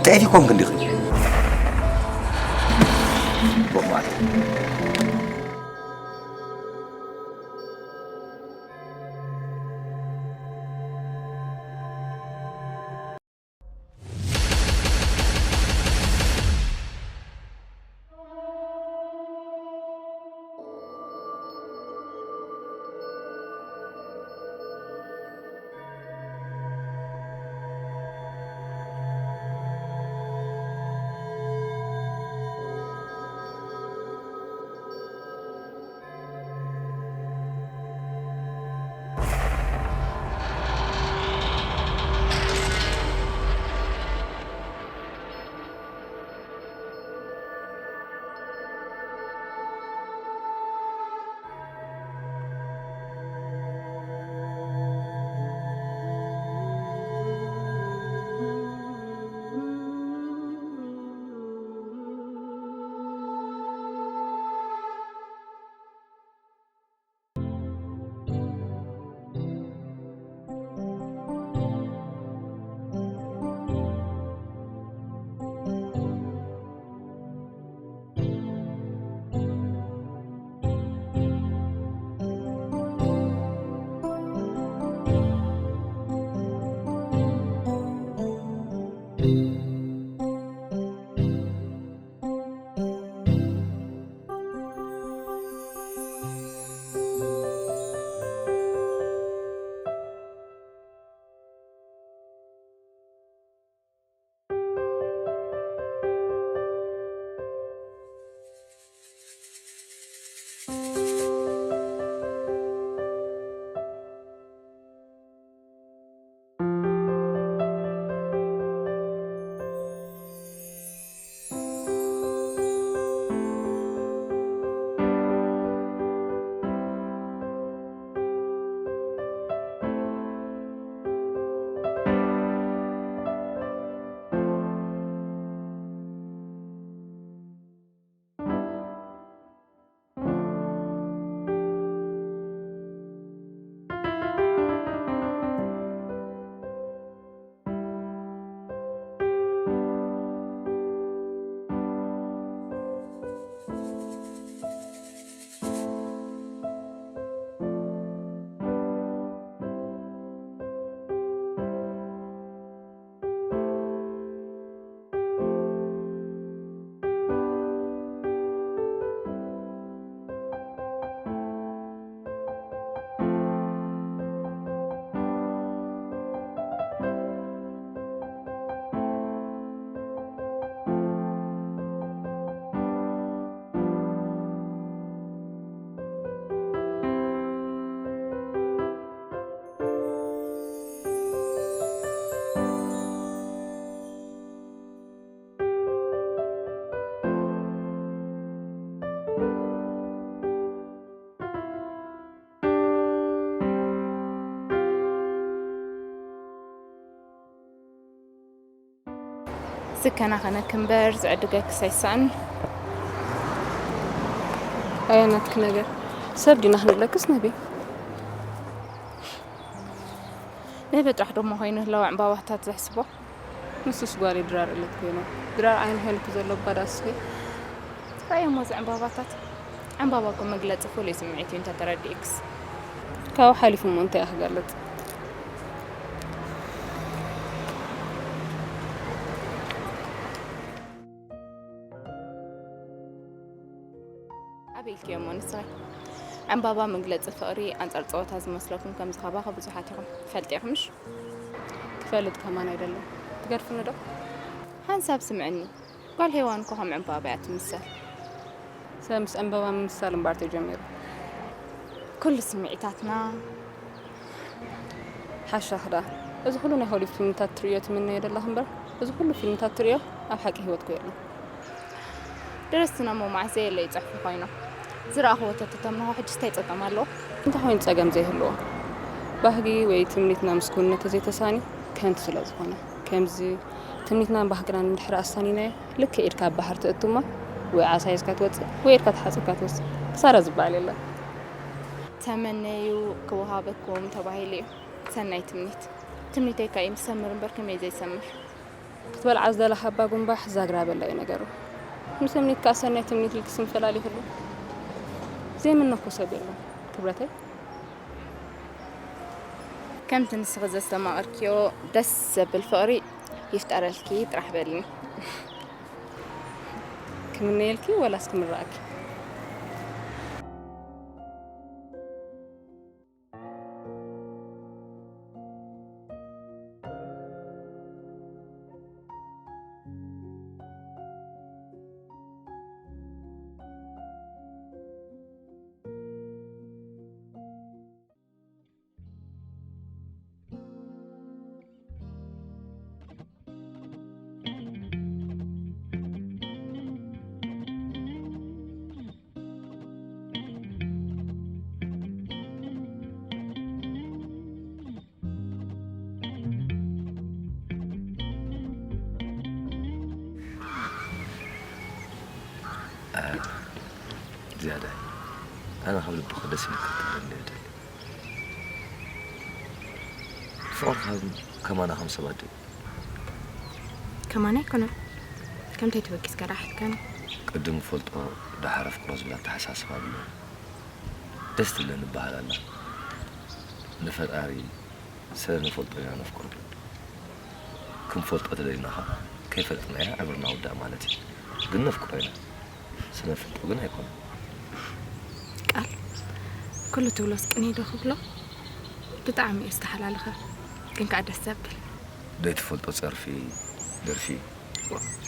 ጠይቲ ኮንክ እንዲኺ። ቦቕ ማለት። ዝከናኸነኪ እምበር ዝዕድገኪስ ኣይሳእን። ኣየናትኪ ነገር ሰብ ዲና ክንብለክስ ነቢ። ነቢ ጥራሕ ደሞ ኮይኑ ህላወ ዕምባባታት ዘሕስቦ። ንሱስ ጓለይ ድራር እለት ኮይኑ ድራር ዓይኑ ሄልኩ ዘሎ ባዳስኪ። ራእየሞ እዚ ዕምባባታት። ዕምባባ እኮ መግለጺ ፍሉይ ስምዒት እዩ እንተተረዲእክስ። ካብኡ ሓሊፉ እሞ እንታይ ክገልጽ? ኣበይ ኢልክዮ እሞ ንስኺ? ዕምባባ መግለጺ ፍቕሪ ኣንጻር ጸወታ ዝመስለኩም ከም ዝኸባኸ ብዙሓት ኢኹም። ትፈልጢ ኢኺ ምሽ? ክፈልጥ ከማን ኣይደልን። ትገድፍኒ ዶ? ሓንሳብ ስምዕኒ። ጓል ሄዋን እኮ ከም ዕምባባ እያ ትምሰል። ሰብ ምስ ዕምባባ ምምሳል እምበር ተጀሚሩ። ኩሉ ስምዒታትና። ሓሻኽ ደኣ። እዚ ኩሉ ናይ ሆሊውድ ፊልምታት ትርእዮ ትምነዮ ደለኽ እምበር፣ እዚ ኩሉ ፊልምታት ትርእዮ ኣብ ሓቂ ህይወት እኮ የለን። ደረስትና እሞ መዓስ ዘየለ ይጽሕፉ ኮይኖም። ዝረኣኽዎ ተተተምንኾ ሕጂስ እንታይ ጸገም ኣለዎ? እንታይ ኮይኑ ጸገም ዘይህልዎ? ባህጊ ወይ ትምኒትና ምስ ክውንነት ተዘይተሳኒ ከንቱ ስለ ዝኾነ። ከምዚ ትምኒትናን ባህግናን እንድሕር ኣሳኒናዮ፣ ልክዕ ኢድካ ኣብ ባሕሪ ትእቱ እሞ ወይ ዓሳ ሒዝካ ትወጽእ ወይ ኢድካ ተሓጺብካ ትወጽእ። ክሳራ ዝበሃል የለን። ተመነዩ ክወሃበኩም ተባሂሉ እዩ። ሰናይ ትምኒት። ትምኒተይ ከኣ እዩ ዝሰምር እምበር ከመይ ዘይሰምር። ክትበልዓ ዝደለኻ እባ ጉንባሕ ዛግራ በላ እዩ ነገሩ። ንትምኒት ከኣ ሰናይ ትምኒት ኢልኪ ስም ፈላሊኽሉ። ዘይምነኮ ሰብ የለን ክብረተይ። ከምቲ ንስኺ ዘስተማቐርክዮ ደስ ዘብል ፍቕሪ ይፍጠረልኪ ጥራሕ በልኒ። ክምነየልኪ ወላስ ክምረኣኪ? ዝያዳ ኣነ ካብ ልብኺ ደስ ኢልካ ክትብለኒ እየ ደሊ። ፍቕሪ ካብ ከማና ከም ሰባት ድዩ? ከማና ኣይኮነን። ከምተይ ተበጊስካ ደኣ ሓትካኒ። ቅድም ፈልጦ ደሓር ኣፍቅሮ ዝብል ኣተሓሳስባ ብሎ ደስ ትብለኒ እበሃል ኣላ። ንፈጣሪ ስለ ንፈልጦ ኢና ነፍቅሮ። ክንፈልጦ ተደሊና ኸዓ ከይፈለጥናዮ ዕብርና ውዳእ ማለት እዩ። ግን ነፍቅሮ ኢና። ስነፍልጦ ግን ኣይኮነን። ቃል፣ ኩሉ ትብሎስ ቅኔ ዶ ክብሎ? ብጣዕሚ እዩ ዝተሓላልኸ፣ ግን ከኣ ደስ ዘብል። ዘይትፈልጦ ጸርፊ፣ ደርፊ።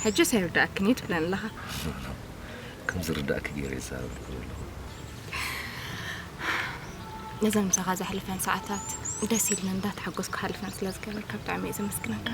ሕጂስ ኣይርድኣክን እዩ ትብለኒ ኣለኻ። ከም ዝርዳእኪ ገይረ ይዛረበልኩ ዘለኹ። ነዘን ምሳኻ ዘሕልፈን ሰዓታት ደስ ኢልኒ እንዳተሓጎስኩ ክሓልፈን ስለ ዝገበርካ ብጣዕሚ እየ ዘመስግነካ።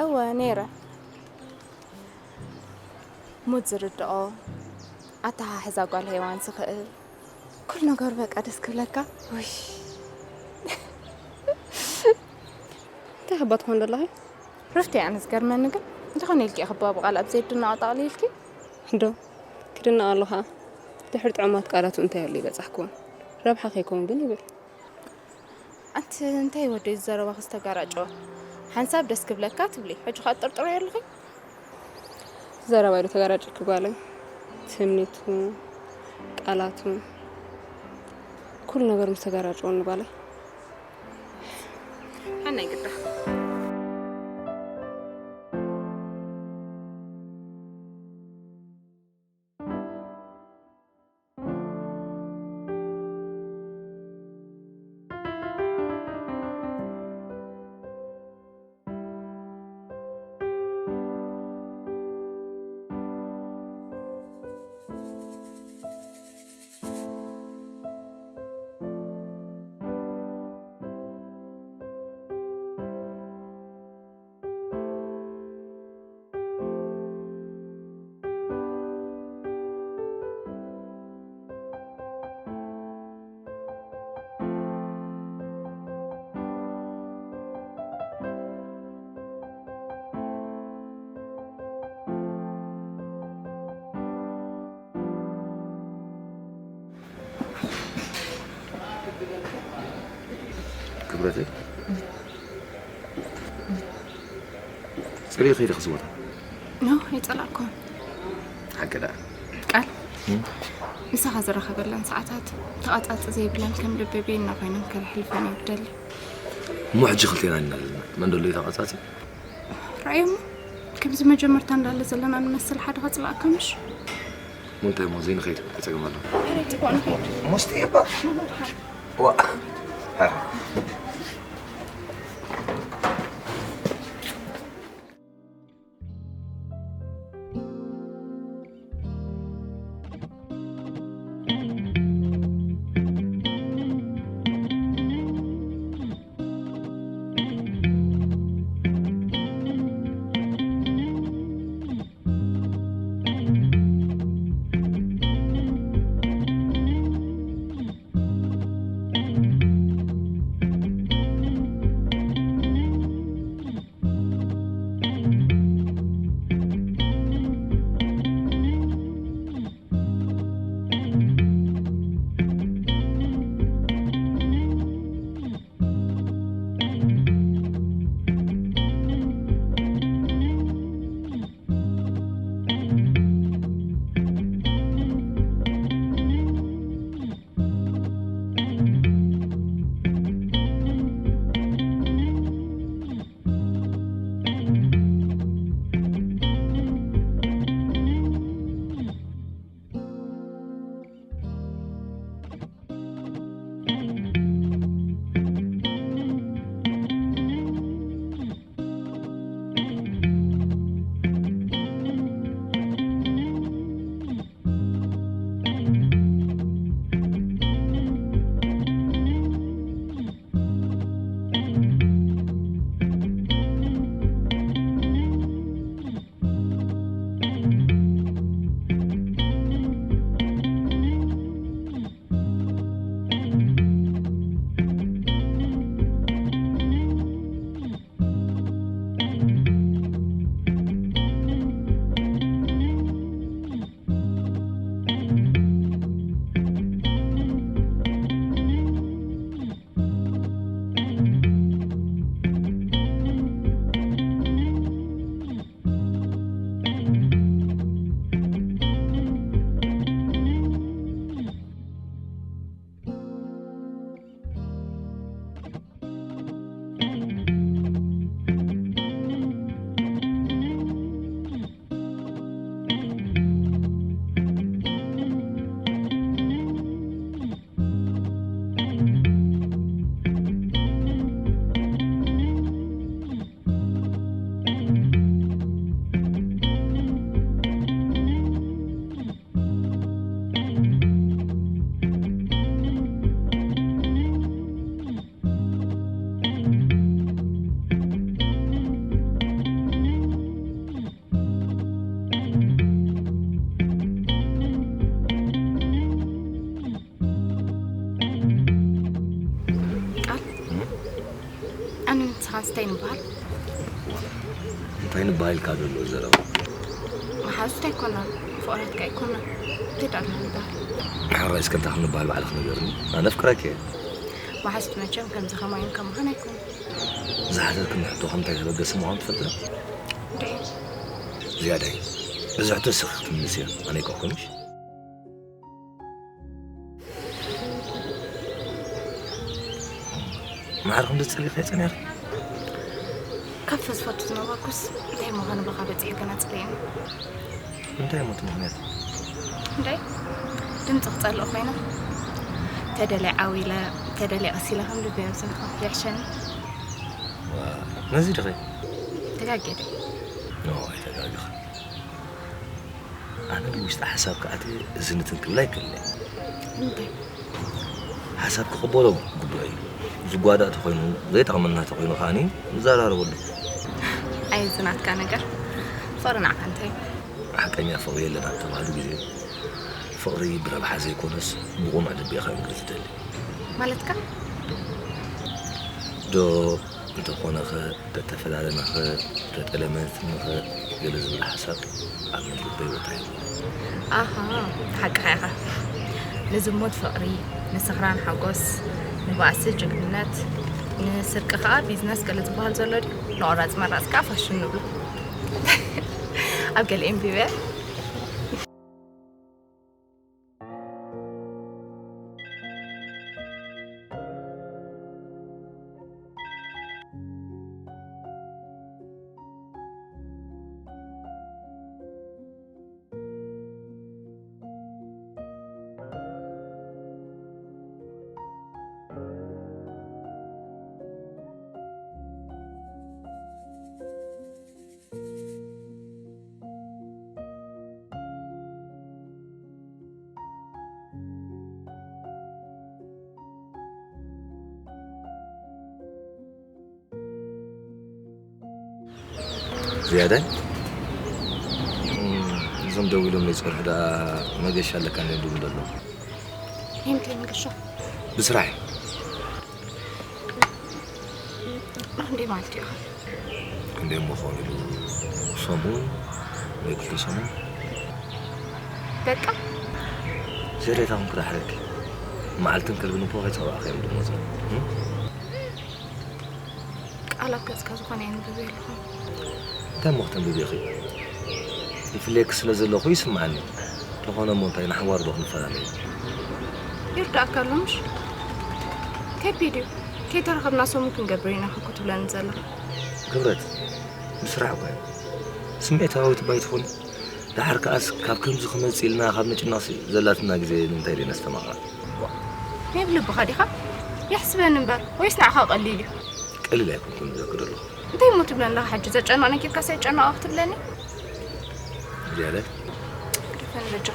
እወ፣ ነይረ። ሙድ ዝርድኦ፣ ኣተሓሕዛ ጓል ሄዋን ዝኽእል፣ ኩሉ ነገሩ በቃ ደስ ክብለካ። ውይ። እንታይ ክባ ትኾን ዘለኺ? ሩፍቲ፣ ኣነ ዝገርመኒ ግን፣ እንተኾነ ኢልኪ እየ ክባ ብቓል ኣብ ዘይድነቕ ጠቕሊልኪ? እንዶ፣ ክድነቕ ኣለኻ። ድሕሪ ጥዑማት ቃላቱ እንታይ ኣሎ ይበጻሕክዎ? ረብሓ ከይከውን ግን ይብል። ኣንቲ እንታይ ወደይ ዘረባኺ ዝተጋራጨወ? ሓንሳብ ደስ ክብለካ ትብሊ፣ ሕጂ ኸኣ ትጥርጥርዮ ኣለኺ? ዘረባ ኢሉ ተጋራጨኪ ጓለይ። ትምኒቱ፣ ቃላቱ፣ ኩሉ ነገሩ ምስ ተጋራጨወኒ ጓለይ። ሓናይ ግዳ። ክብረተይ፣ ጽልኢ ከይደ ክዝወታ። ኖ፣ ኣይጸላእኩን። ሓቂ ደኣ። ቃል፣ እም? ምሳኻ ዝረኸበለን ሰዓታት ተቐጻጺ ዘይብለን ከም ልቢ ቤና ኮይነን ከሕልፈን እየ ዝደሊ። እሞ ሕጂ ክልቴና ኢና ዘለና። መን ደሎ እዩ ተቐጻጺ? ራእዮሞ፣ ከምዚ መጀመርታ እንዳለ ዘለና ንመስል ሓደ ከጽላእካ ምሽ? እሞ እንታይ እሞ ዘይንኸይድ? እንታይ ጸገም ኣሎ? ኧረ፣ ጽቡቕ ንኸይድ። ሞስቲ እባ። ዋ። ሃ። ሓዝታይ ንበሃል። እንታይ ንበሃል ኢልካ ዘሎ ዘረባ? መሓዙት ኣይኮናን፣ ፍቕራትካ ኣይኮናን። እንታይ ደኣ ንበሃል? ሕራይ እስከ እንታይ ክንበሃል ባዕልኺ ንገርኒ። ኣነ ኣፍቅረኪ እየ። መሓዙት መቸም ከምዚ ከማይን ከማኻን ኣይኮኑን። ዝሓተትክኒ ሕቶ ከምታይ ዘበገሰ ምዃኑ ትፈልጢ ዶ? እንድዒ። ዝያዳይ፣ እዚ ሕቶ ንስኺ ክትምልስዮ፣ ኣነ ኣይኮንኩንሽ። ማዕረ ክንዲ ትጸልኢ ከይጸኒሕኪ? ከፍ ዝፈቱ ዝነበርኩስ እንታይ ምዃኑ በኻ በጺሑ ገና ጽለየኒ። እንታይ እሞ እቲ ምኽንያት? እንታይ? ድምጺ ክጸልእ ኮይነ። ተደልየ ዓው ኢለ፣ ተደልየ ቀስ ኢለ ከም ልበይ ኣብዘልኩ ይሕሸኒ። ዋ፣ ነዚ ዲኺ? ተጋግየ ድየ? ኖ፣ ኣይተጋግኺ። ኣነ ውሽጢ ሓሳብ ክኣትየ እዚ ንትን ክብል ኣይክእልን እየ። እንታይ? ሓሳብ ክቕበሎ ግቡእ እዩ። ዝጓዳእ ተኾይኑ፣ ዘይጠቕመና ተኾይኑ ከኣኒ ንዘራረበሉ። ኣይ፣ እዚ ናትካ ነገር። ፍቕሪ ንዓኻ እንታይ እዩ? ሓቀኛ ፍቕሪ የለን ኣብ ተባህሉ ግዜ፣ ፍቕሪ ብረብሓ ዘይኮነስ ብቑኑዕ ልቢ እዩ ክእንግድ ዝደሊ። ማለትካ? ዶ እንተኾነኸ፣ ተተፈላለናኸ፣ ተጠለመትንኸ፣ ገለ ዝብል ሓሳብ ኣብ ልበይ ቦታ የብሉን። ኣሃ፣ ሓቅኻ ኢኻ። ንዝሙት ፍቕሪ፣ ንስኽራን ሓጎስ፣ ንባእሲ ጅግንነት፣ ንስርቂ ኸኣ ቢዝነስ ገለ ዝበሃል ዘሎ ድዩ? ንቖራጽ መራጽ ከኣ ፋሽን ንብሎ። ኣብ ገለ ኣንቢበ። ዝያዳይ፣ እም፣ እዞም ደው ኢሎም ዘይጸንሑ ደኣ መገሻ ኣለካ እንዲዮም ዝብሉ ዘለዉ። እንታይ መገሻ? ብስራሕ እዩ። ክንደይ ማለት እዩ? ክንደይ እሞ ክኸውን ኢሉ? ሰሙን ወይ ክልተ ሰሙን። በቃ። ዘሬታ ኹን ክዳሕረኪ። መዓልትን ከልብን እኮ ከይጸዋዕኺ እዮም ዝመጹ። እም? ቃላት ገጽካ ዝኾነ የንብብ የለኹን። እንታይ እሞ ክተንብቢ ኢኺ? ይፍለየኪ ስለ ዘለኹ ይስምዓኒ። ተኾነ እሞ እንታይ ንሓዋሩ ዶ ክንፈላለ? ይርዳእካ ኣሎ ምሽ? ከቢድ እዩ። ከይተራኸብና ሰሙን ክንገብር ኢና እኮ ትብለኒ ዘለኻ። ክብረት፣ ብስራሕ እኮ እዩ። ስምዒታዊት እባ ኣይትኹኒ። ደሓር ከኣስ ካብ ከምዚ ክመጽእ ኢልና ካብ ምጭናቕሲ ዘላትና ግዜ ንምንታይ ደይነስተማቕራ? ናይ ብልብኻ ዲኻ? የሕስበኒ እምበር፣ ወይስ ንዓኻ ቀሊል እዩ? ቀሊል ኣይኮንኩን ዝብለኪ ዘለኹ። እንታይ እሞ ትብለኒ ኣለኻ ሕጂ? ዘጨንቕ ነጊርካስ ኣይጨነቕ ክትብለኒ? ዝያዳይ? ግደፈኒ በጃ።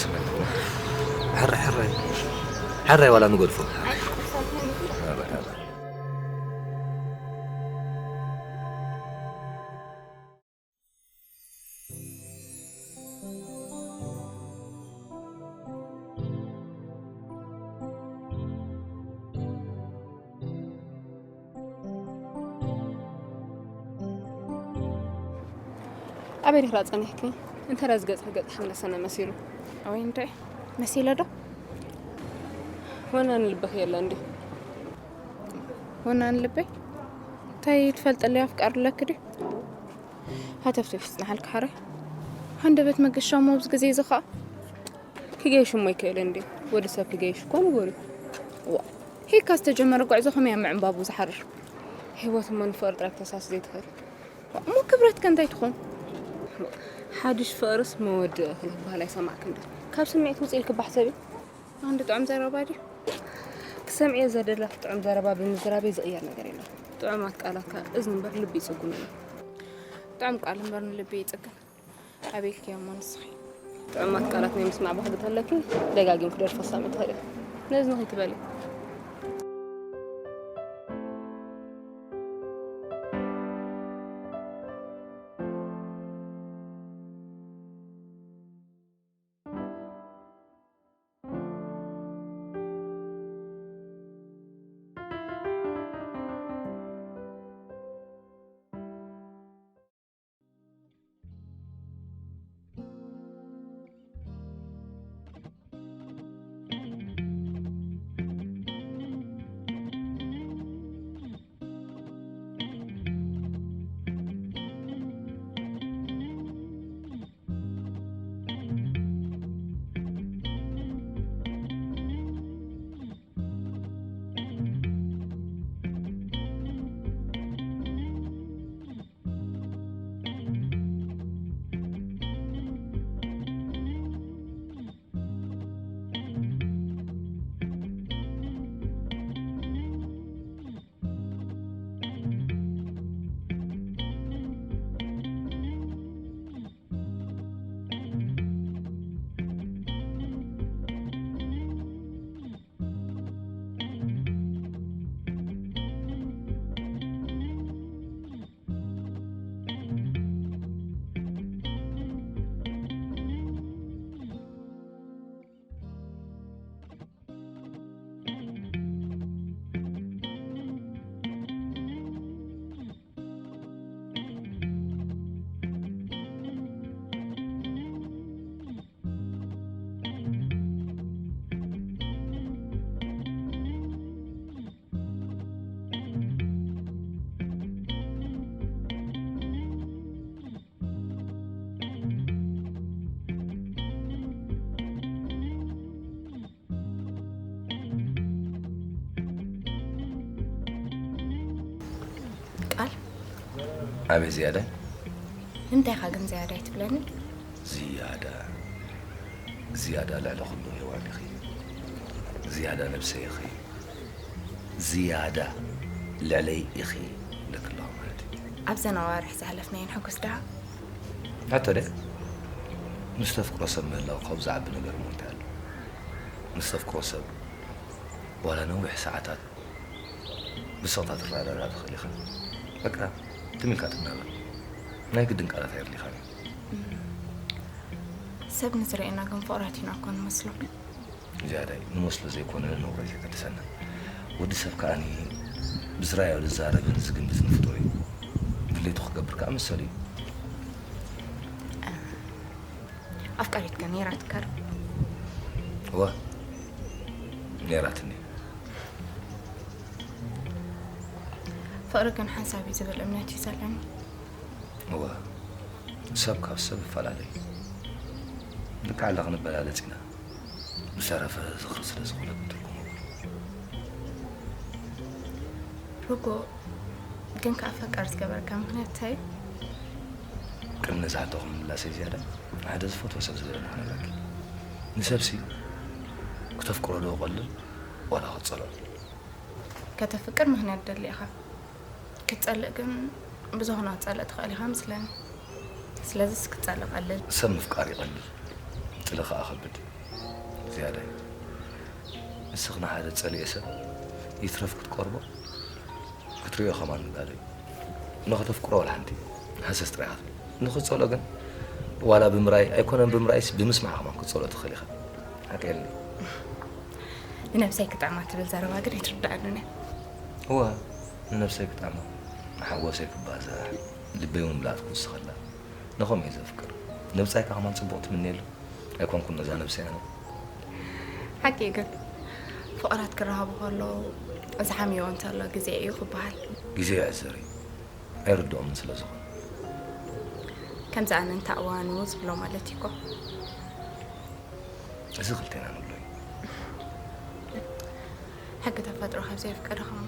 ስምዕኒ። ሕራይ፣ ሕራይ። ሕራይ ዋላ ንገድፎ። ኣይ፣ ክሰምዕኒ። ኣበ፣ ኣበ። ኣበይ ዲኽራ ጸኒሕኪ? እንተ ደኣ ዝገጽኺ ገጽ ሓምለሰነ መሲሉ። ወይ እንታይ? መሲለ ዶ? ወናኒ ልብኺ የለ እንዲ። ወናኒ ልበይ? እንታይ ትፈልጥለይ ኣፍቃሪ ኣለኪ ድዩ? ሃተፍተፍ ይጽንሓልኪ ሓራይ። ሃንደበት መገሻ እሞ ኣብዚ ግዜ እዚ ኸኣ? ክገይሽ እሞ ይክእል እንዲ። ወዲ ሰብ ክገይሽ እኮ ንቡር እዩ። ዋ፣ ሄካ ዝተጀመረ ጉዕዞ ከመይ ኣብ ምዕንባቡ ዝሓርር? ህይወት እሞ ንፍቕሪ ጥራይ ክተሳሲ ዘይትኽእል። እሞ ክብረትከ እንታይ ትኾን? ሓድሽ ፍቕርስ መወድእ ክበሃል ኣይሰማዕክን ዶ? ካብ ስምዒት ውፅእ ኢልኪ ባሕሰብ እዩ። ኣንድ ጥዑም ዘረባ ድዩ? ክሰምዕዮ ዘደለኺ ጥዑም ዘረባ ብምዝራበይ ዝቕየር ነገር የለን። ጥዑማት ቃላት ከኣ እዝኒ እምበር ልቢ ይጽጉኑ እዮም። ጥዑም ቃል እምበር ንልቢ ይጽግን። ኣበይ ኢልክዮ እሞ ንስኺ? ጥዑማት ቃላት ናይ ምስማዕ ባህጊ ተለኪ ደጋጊምኪ ደርፊ ክሰምዒ ትኽእሊ። ነዚ ንኺ ትበሊ። ኣቤት ዝያዳ። ንምንታይ ኢኻ ግን ዝያዳ ኣይትብለኒ? ዝያዳ ዝያዳ ልዕሊ ኩሉ ሄዋን ኢኺ። ዝያዳ ነብሰይ ኢኺ። ዝያዳ ልዕለይ ኢኺ። ለክለኹ ማለት እዩ። ኣብዘን ኣዋርሕ ዝሓለፍናየን ሕጉስ ድኻ? ሕቶ ደ ምስ ተፍቅሮ ሰብ ምህላው ካብኡ ዝዓቢ ነገር እሞ እንታይ ኣሎ? ምስ ተፍቅሮ ሰብ ዋላ ነዊሕ ሰዓታት ብስቕታ ትረዳዳ ትኽእል ኢኻ። በቃ ትም ኢልካ ትናበር። ናይ ግድን ቃላት ኣየድልይካን እዩ። ሰብ ንዝርእየና ግን ፍቕራት ኢና እኮ ንመስሎ። ዝያዳይ ንመስሎ ዘይኮነ ንነውሮ ዘገድሰና። ወዲ ሰብ ከኣኒ ብዝረኣዮ ዝዛረብን ዝግምትን ፍጡር እዩ። ድሌቱ ክገብር ከኣ መሰሉ እዩ። ኣፍቃሪትካ ነይራትካ ዶ? እወ ነይራትኒ። ፍቕሪ ግን ሓንሳብ እዩ ዝብል እምነት እዩ ዘለኒ። እወ ሰብ ካብ ሰብ ይፈላለ እዩ። ልክዕ ኣላ ክንበላለጽ ኢና። ብዝተረፈ ዝኽሪ ስለ ዝኾነ ግን ትርጉም የብሉን። ርጉእ ግን ከኣ ፈቃር ዝገበረካ ምኽንያት እንታይ እዩ? ቅድሚ ነዚ ሕቶኹም ምላሰይ ዝያዳ ሓደ ዝፈትዎ ሰብ ዝበለኒ ክነግረኪ። ንሰብሲ ክተፍቅሮ ዶ ቀልል ዋላ ክትጸልኦ? ከተፍቅር ምኽንያት ደሊ ኢኻ። ክትጸልእ ግን ብዝኾነ ክትጸልእ ትኽእል ኢኻ መስለኒ። ስለዚስ ክትጸልእ ቀልል። ሰብ ምፍቃር ይቐልል፣ ጥለ ኸኣ ከብድ። ዝያዳይ ንስኽ ንሓደ ጸሊኤ ሰብ ይትረፍ ክትቀርቦ ክትሪኦ ኸማን ምጋዶ እዩ። ንኸተፍቅሮ ዋላ ሓንቲ ሃሰስ ጥራይ ኢኻ ትብል። ንኽትጸልኦ ግን ዋላ ብምራይ ኣይኮነን ብምራይስ ብምስማዕ ኸማን ክትጸልኦ ትኽእል ኢኻ። ሓቀየኒ። ንነብሰይ ክጥዕማ ትብል ዘረባ ግን ኣይትርድኣንን እያ። እወ ንነብሰይ ክጥዕማ ንሓጎሰይ ክባዛሕ ልበይ እውን ምላእት ክውስኸላ ንኸምኡ እየ ዘፍቅር። ንብጻይ ከማን ጽቡቕ ትምነየሉ ኣይኮንኩን ነዛ ነብሰይ ኣነ። ሓቂ እዩ ግን ፍቕራት ክረሃቡ ከለዉ ዝሓምይዎ እንተሎ ግዜ እዩ ክበሃል። ግዜ ይዕዘር እዩ ኣይርድኦምን ስለ ዝኾነ። ከምዚ ኣነ እንተ እዋኑ ዝብሎ ማለት እዩ እኮ። እዚ ክልቴና ንብሎ እዩ። ሕጊ ተፈጥሮ ካብ ዘየፍቀዶ ኸማ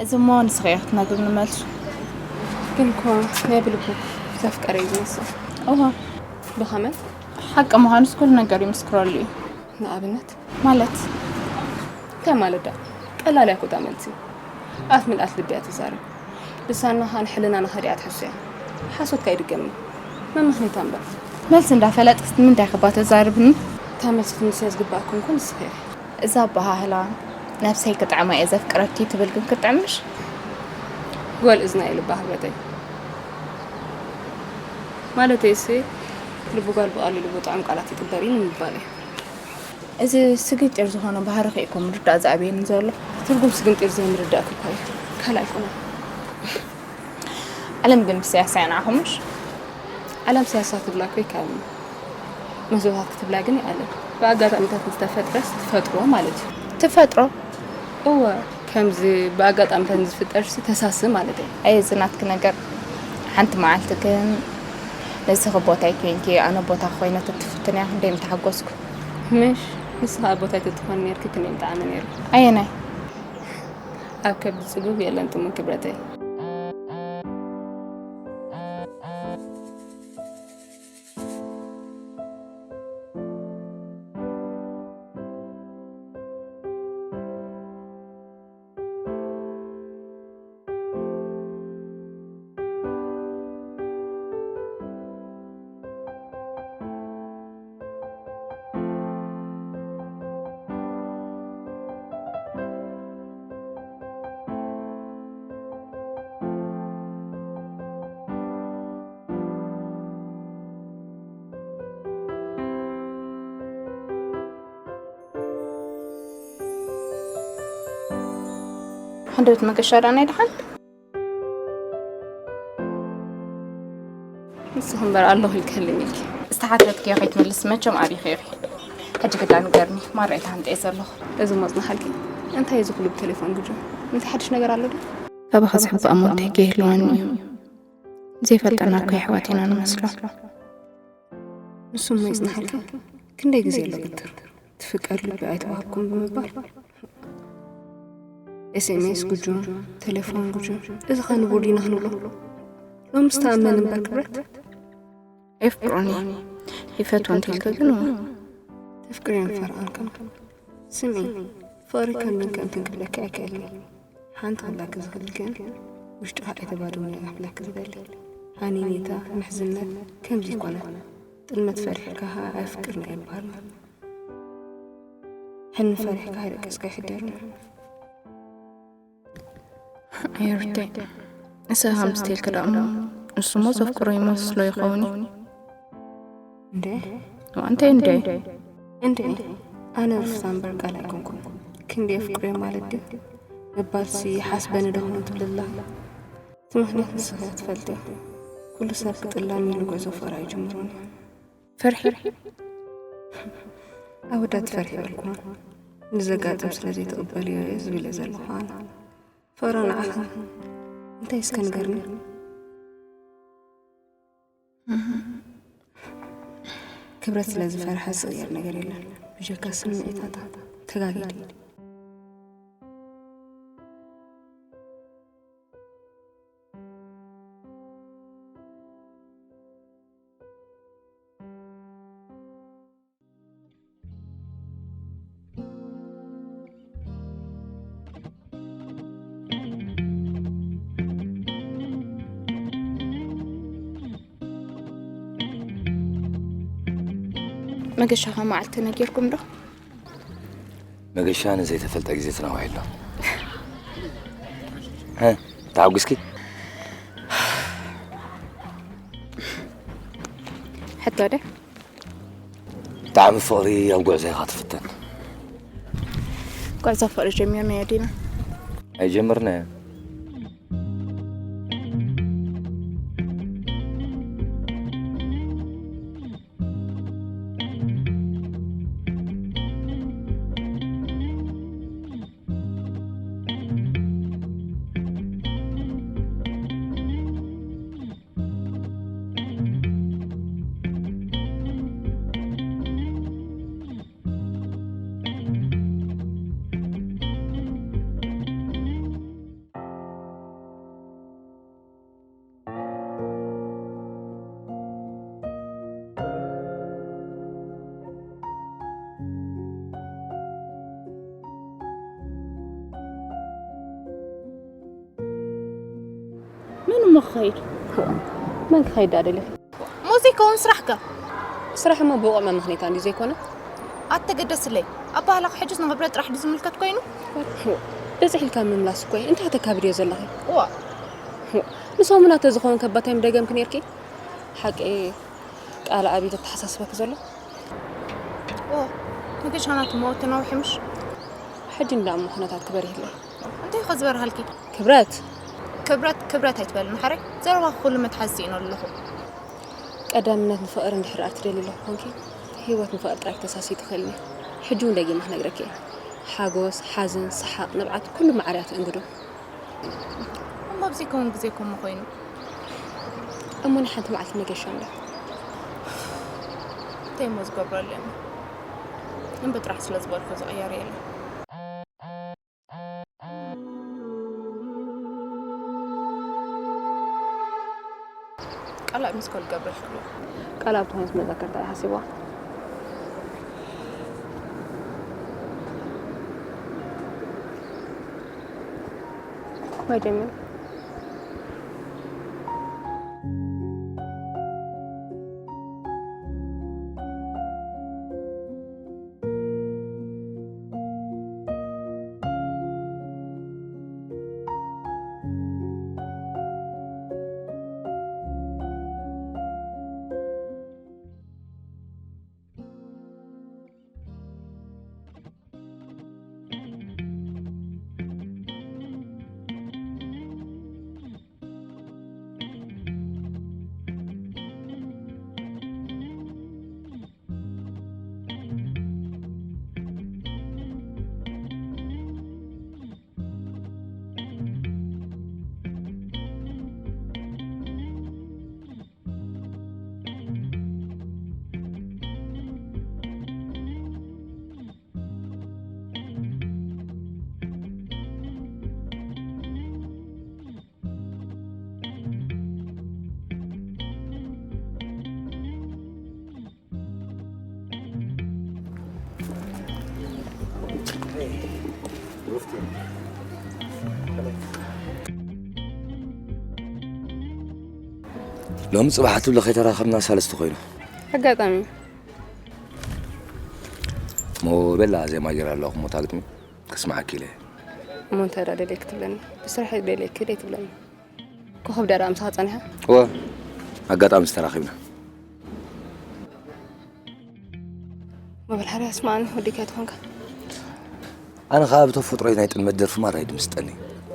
እዚ እሞ ንስኺ ኢኺ ክትነግርኒ መልሱ። ግን እኮ ናይ ብልቡ ዘፍቀረ እዩ ዝመስል። እዋ ብኸመይ? ሓቂ ምዃኑስ ኩሉ ነገር ይምስክረሉ እዩ። ንኣብነት ማለት እንታይ ማለት ዳ? ቀላል እያ እኮ እታ መልሲ። ኣፍ ምልኣት ልቢ እያ ትዛረብ። ልሳንና ኸኣ ንሕልናና ከዲዓ ትሕሱ እያ። ሓሶት ከይድገምና መመኽነይታ እምበር። መልሲ እንዳፈለጥክስ ንምንታይ ክባ ተዛርብኒ? እታ መልሲ ትምልስያ ዝግባእኪ እንኮ ንስኺ ኢኺ። እዛ ኣበሃህላ ነብሰይ ክጥዕማ እየ ዘፍቅረኪ ትብል ግን ክትጥዕምሽ? ጓል እዝና እየ ልባ ክብረተይ። ማለተይሲ ልቢ ጓል ብቐሊሉ ብጥዑም ቃላት ይጥበር እዩ ንምባል እዩ። እዚ ስግንጢር ዝኾነ ባህርኺ እኮ ምርዳእ ዝኣብየኒ ዘሎ። ትርጉም ስግንጢር ዘይምርዳእኪ እኳ እዩ። ካልእ ኣይኮነን። ዓለም ግን ብሰያሳያ ንዓኹምሽ? ዓለም ሰያሳ ትብላ እኮ ይከኣል። መስዋዕታት ክትብላ ግን ይኣልን። ብኣጋጣሚታት ዝተፈጥረስ ትፈጥሮ ማለት እዩ። ትፈጥሮ እወ ከምዚ ብኣጋጣሚታት ዝፍጠርሲ ተሳሲ ማለት እዩ። ኣየ እዚ ናትኪ ነገር ሓንቲ መዓልቲ ግን ንስኺ ቦታይ ኮይንኪ ኣነ ቦታ ኮይነ ተትፍትንያ ክንደይ ምተሓጎስኩ። ምሽ ንስኻ ኣብ ቦታይ ተትኾኒ ነርኪ ክንደይ ምጠዓመ ነይሩ። ኣየናይ ኣብ ከብዲ ጽጉብ የለን ጥሙን ክብረተይ። ክንደበት መገሻ ዳና ይድሓን? ንስኺ እምበር ኣለኹ ኢልክልኝ ኢልኪ። ዝተሓተትክዮ ከይትምልስ መቸም ኣቢኺ ኢኺ። ሕጂ ግዳ ንገርኒ፣ ማራ እየ ተሃንጠየ ዘለኹ። እዚ መጽናሓልኪ። እንታይ እዩ እዚ ኩሉ ብቴሌፎን ግጆ? እንታይ ሓድሽ ነገር ኣሎ ድዩ? ካባኻ ዝሕባእ እሞ እንታይ ከይህልወኒ እዩ? ዘይፈልጠና እኮ የሕዋት ኢና ንመስሎ። ንሱ እሞ ይጽናሓልካ። ክንደይ ግዜ ኣሎ ግትር? ትፍቀር ልቢ ኣይተዋህብኩም ብምባል። ኤስኤምኤስ ግጁ፣ ቴሌፎን ግጁ። እዚ ኸ ንቡር ዲና ክንብሎ? ሎምስ ተኣመን እምበር ክብረት። የፍቅሮኒ፣ ይፈትዎ እንተልከ ግን እዋ። ተፍቅርዮን ፈርዖን ከም ስምዒ፣ ፍቕሪ ከም ምን ከም ትንክብለኪ ኣይክእልን። ሓንቲ ክብለኪ ዝኽእል ግን፣ ውሽጥኻ ኣይተባድምዮ እየ ክብለኪ ዝደሊ። ሃኒኒታ፣ ምሕዝነት ከምዚ ይኮነ። ጥልመት ፈሪሕካ ኣፍቅርኒ ኣይበሃልን። ሕኒ ፈሪሕካ ኣይደቀስካ ይሕደርኒ። ኣይርተይ፣ ንስኻ ከም ስትልክ ደኣ እሞ፣ ንሱ እሞ ዘፍቅሮ ይመስሎ ይኸውን እዩ። እንዴ? እዋ፣ እንታይ እንዴ? እንዴ? ኣነ ሩፍታ እምበር ቃል ኣይኮንኩን። ክንደይ ኣፍቅሮ'የ ማለት ድዩ? ምባልሲ ሓስበኒ ዶ ኾን ትብል ኣላ። እቲ ምኽንያት ንስኺ እያ ትፈልጥዮ። ኩሉ ሰብ ክጥላም ኢሉ ጉዕዞ ፍቕሪ ኣይጅምሮን እዩ። ፈርሒ? ኣወዳት ፈርሒ በልኩማ። ንዘጋጥም ስለ ዘይትቕበልዮ እየ ዝብል ዘለኹ ኣነ። ፍቕሪ ንዓኻ እንታይ እስከ ንገርኒ? ክብረት ስለ ዝፈርሐ ዝቕየር ነገር የለን። ብጀካ ስምዒታታ ተጋጊዱ። መገሻኻ መዓልቲ ነጊርኩም ዶ? መገሻ ንዘይተፈልጠ ግዜ ተናዋሒልና። ሀ፣ ተሓጒስኪ? ሕቶ ደ? ብጣዕሚ ፍቕሪ ኣብ ጉዕዞ ኢኻ ትፍተን። ጉዕዞ ፍቕሪ ጀሚርናዮ ዲና? ኣይጀመርናዮ። መን እሞ ክኸይድ? መን ክኸይድ ደኣ ደሊኺ? ሙዚቃ እውን ስራሕካ። ስራሕ እሞ ብቑዕ መመኽኔታ እንዲ ዘይኮነ? ኣተገደስለይ። ኣባህላኺ ሕጅስ ንኽብረት ጥራሕ ድዩ ዝምልከት ኮይኑ? በፂሕ ኢልካ ምምላስ እኮ እዩ። እንታይ ተካብድዮ ዘለኺ? እዋ። ንሰሙና ተዝኸውን ከባታይ ምደገምኪ ነይርኪ? ሓቂ ቃል ኣብ ኢድ ኣተሓሳስበኪ ዘሎ? እዋ። ንገሻና ትመወት ተናዊሑ ምሽ? ሕጂ እንዳ እሞ ኩነታት ክበርህለይ። እንታይ ኸ ዝበርሃልኪ? ክብረት። ክብረት፣ ክብረት ኣይትበል ንሓረይ። ዘረባኺ ኩሉ መትሓዚ ስኢኖ ኣለኹ። ቀዳምነት ንፍቕሪ እንድሕር ደኣ ትደሊ ኣለኹ ኮንኪ፣ ህይወት ንፍቕሪ ጥራይ ክተሳስይ ትኽእልኒ። ሕጂ እውን ደጊመ ክነግረኪ እየ። ሓጎስ፣ ሓዘን፣ ሰሓቕ፣ ንብዓት፣ ኩሉ ማዕረ እያ ትእንግዶ። እሞ ኣብዚ ከውን ግዜ ከምኡ ኮይኑ። እሞ ንሓንቲ መዓልቲ መገሻ እንዳ። እንታይ እሞ ዝገብሮ ኣለኒ? እምቢ ጥራሕ ስለ ዝበልኩ ዝቕየር የለን። ቃል ኣብ ሚስኮል ገብረልኩ። ቃል ኣብ ትኾንስ መዘከርታ እያ ሓሲብዋ። መጀመር ሎሚ ጽባሕ ትብሎ ከይተራኸብና ሳልስቲ ኮይኑ። ኣጋጣሚ። ሞ ቤላ ዜማ ጌራ ኣለኹ፣ ሞታ ግጥሚ ክስማዓኪ ኢለ። እሞ እንታይ ደኣ ደልየ ክትብለኒ? ብስራሕ ደልየኪ ደይ ትብለኒ? ኮኸብ ደኣ ምሳኻ ጸኒሓ? እወ፣ ኣጋጣሚ ዝተራኺብና። መበል ሓደ ኣስማዓኒ ወዲካ ትኾንካ። ኣነ ኸኣ ብተፈጥሮይ ናይ ጥልመት ደርፊ ማራ እዩ ድምስጠኒ።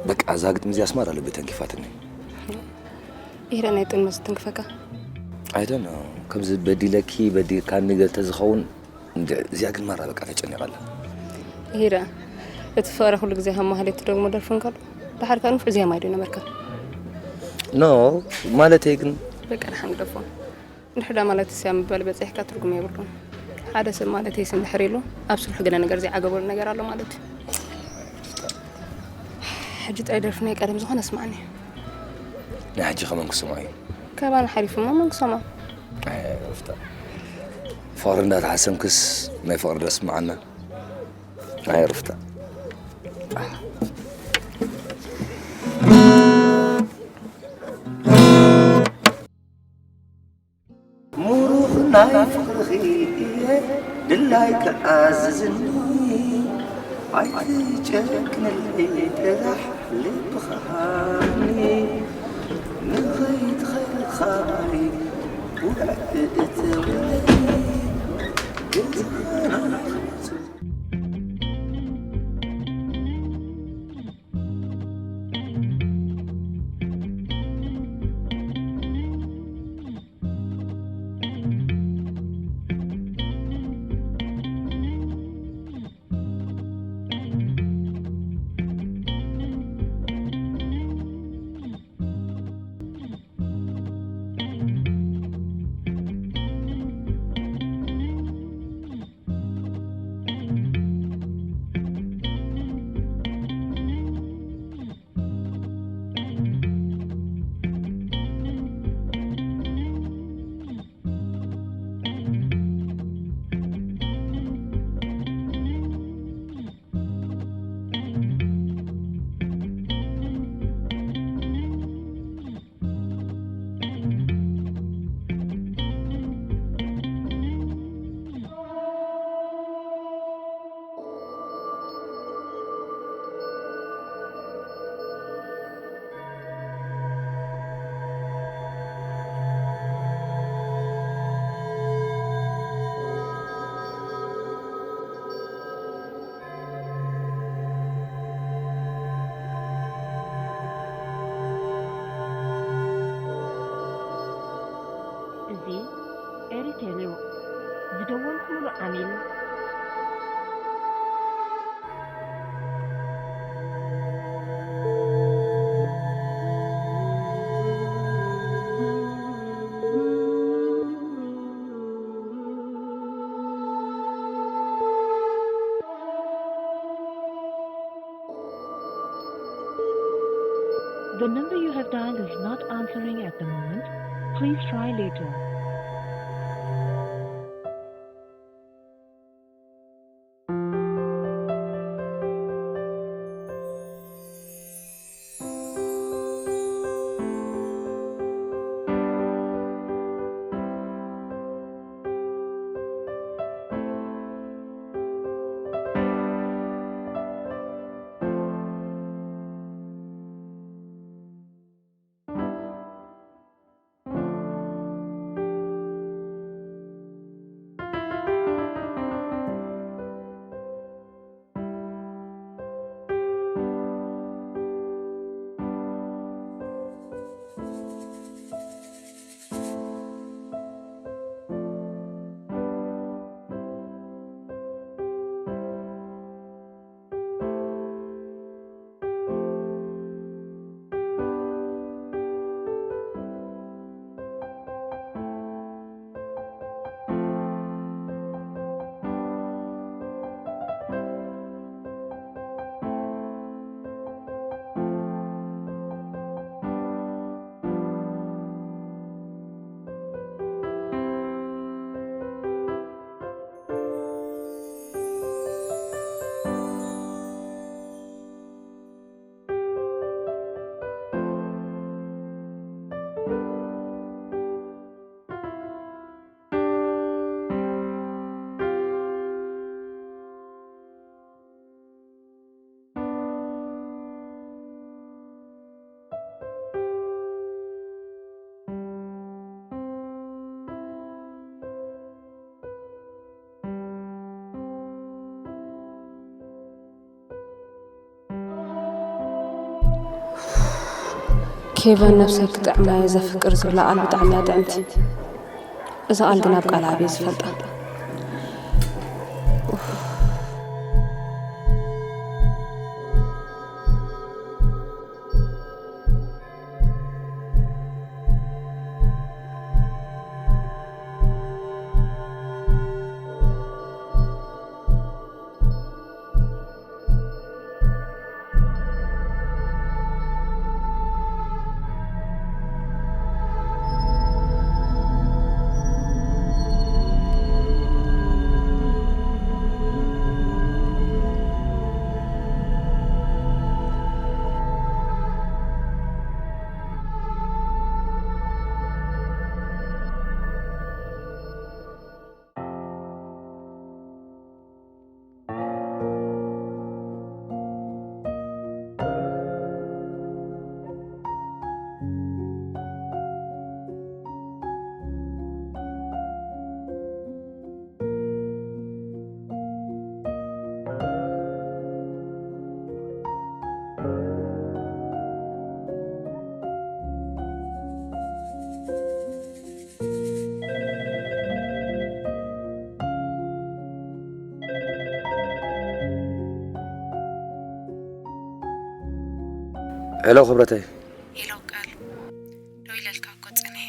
በቃ እዛ ግጥሚ እዚኣስ ማራ ልቢ ተንኪፋትኒ። ይህረ ናይ ጥልመት ዝትንክፈካ? I don't know። ከምዚ በዲለኪ በዲልካኒ ገለ ተዝኸውን እንድዒ። እዚኣ ግን ማራ በቃ ተጨኒቐላ። ይህረ እቲ ፍቕሪ ኩሉ ግዜ ከም ማህሌት ትደግሞ ደርፊ እንከሎ፣ ደሓር ከኣ ንፉዕ ዜማ እዩ ዶ ነበርካ? ኖ፣ ማለተይ ግን በቃ ደሓን ግደፎ። እንድሕር ዳ ማለት እስያ ምባል በጺሕካ ትርጉም የብሉን። ሓደ ሰብ ማለት ይስ እንድሕር ኢሉ ኣብ ስርሑ ገለ ነገር ዘይዓገበሉ ነገር ኣሎ ማለት እዩ። ሕጂ ጥራይ ደርፊ ናይ ቀደም ዝኾነ ስማዕኒ። ናይ ሕጂ ከመን ክስምዖ እዩ? ካባና ሓሊፉ እሞ መን ክሰምዖ? ኣይ፣ ሩፍታ። ፍቕሪ እንዳተሓሰምክስ ናይ ፍቕሪ ዶ ስምዓና? ኣይ፣ ሩፍታ። ምሩኽ ናይ ፍቕርኺ እየ ድላይ ክኣዝዝኒ፣ ኣይትጨክንለይ ጥራሕ ልብኻ ሃብኒ። ንኸይትኸልኻይ ውዕእ እተብለኒ ገዛና እዚ ኤሪቴል እዩ። ዝደወልኩምሉ ዓሚል The number you have dialed is not answering at the moment. Please try later. ኬቨን ነብሰይ ክጥዕማ እየ ዘፍቅር ዝብላ ቃል ብጣዕሚ እያ ጥዕምቲ። እዛ ቃል ግን ኣብ ቃል ኣብየ ዝፈልጣ። ሄሎ ክብረተይ። ሄሎ ቃል፣ ደው ኢለልካ እኮ ጸኒሐ።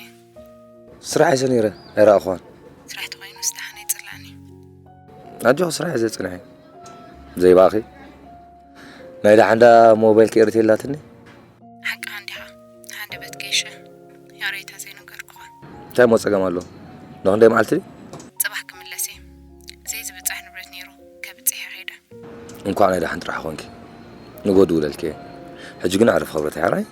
ስራሕ እየ ነይረ፣ ኣይረኣኹዋን። ስራሕ ተኾይኑስ ደሓን ኣይጽላእኒ። ኣጆኺ፣ ስራሕ እየ ዘጽንሐ። ዘይባኺ። ናይ ደሓንዳ ሞባይል ክኤርት የላትኒ። ሓቅኻ እንዲኻ። ሃንደበት ገይሸ። ያሬታ ዘይነገርኩኻ። እንታይ እሞ ጸገም ኣሎ? ንኽንደይ መዓልቲ ድዩ? ጽባሕ ክምለስ እየ። ዘይዝብጻሕ ንብረት ነይሩ፣ ከብጽሕ እየ ከይደ። እንኳዕ ናይ ደሓን ጥራሕ ኾንኪ። ንጎ ድውለልኪ እየ። ሕጂ ግን ኣዕርፊ ክብረተይ፣ ሕራይ?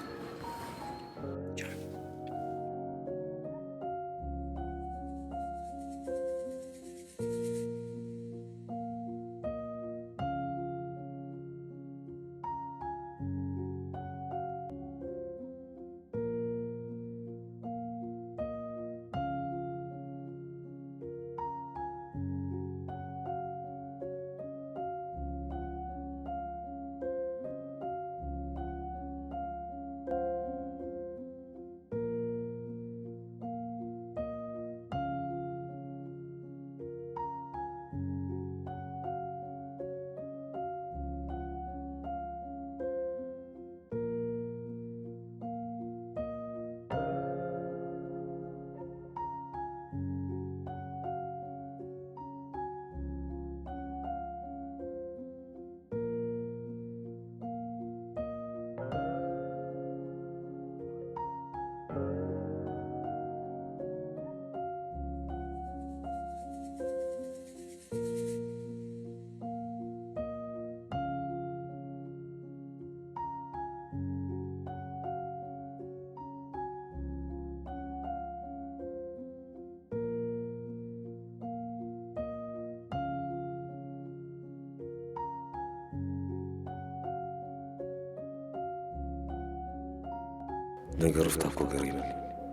ነገሩ ፍታ እኮ ገሪሙኒ።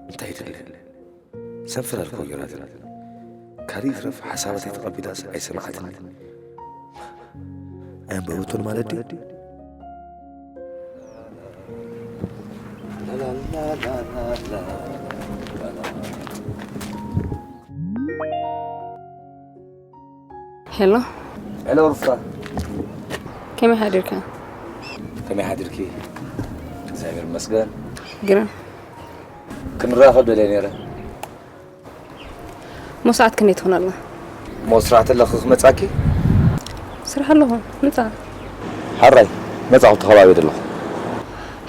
እንታይ ይደሊ? ሰንፈላል እኮ ገይራትኒ። ካልእ ይትረፍ ሓሳባተይ ተቐቢላስ ኣይሰምዓትኒ። ኣየንበበቶን ማለት ድዩ? ሄሎ። ሄሎ ሩፍታ። ከመይ ሓዲርካ? ከመይ ሓዲርኪ? እግዚኣብሔር ይመስገን። ግርም። ክንራኸብ ደልየ ነይረ። እሞ ሰዓት ክንደይ ትኾን ኣላ? እሞ ስራሕ ተለኺ ክመጻኪ? ስራሕ ኣለኹ፣ ምጻ። ሕራይ፣ መጻኹ፣ ተኸባቢ ደለኹ።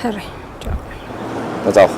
ሕራይ፣ ቻው። መጻኹ።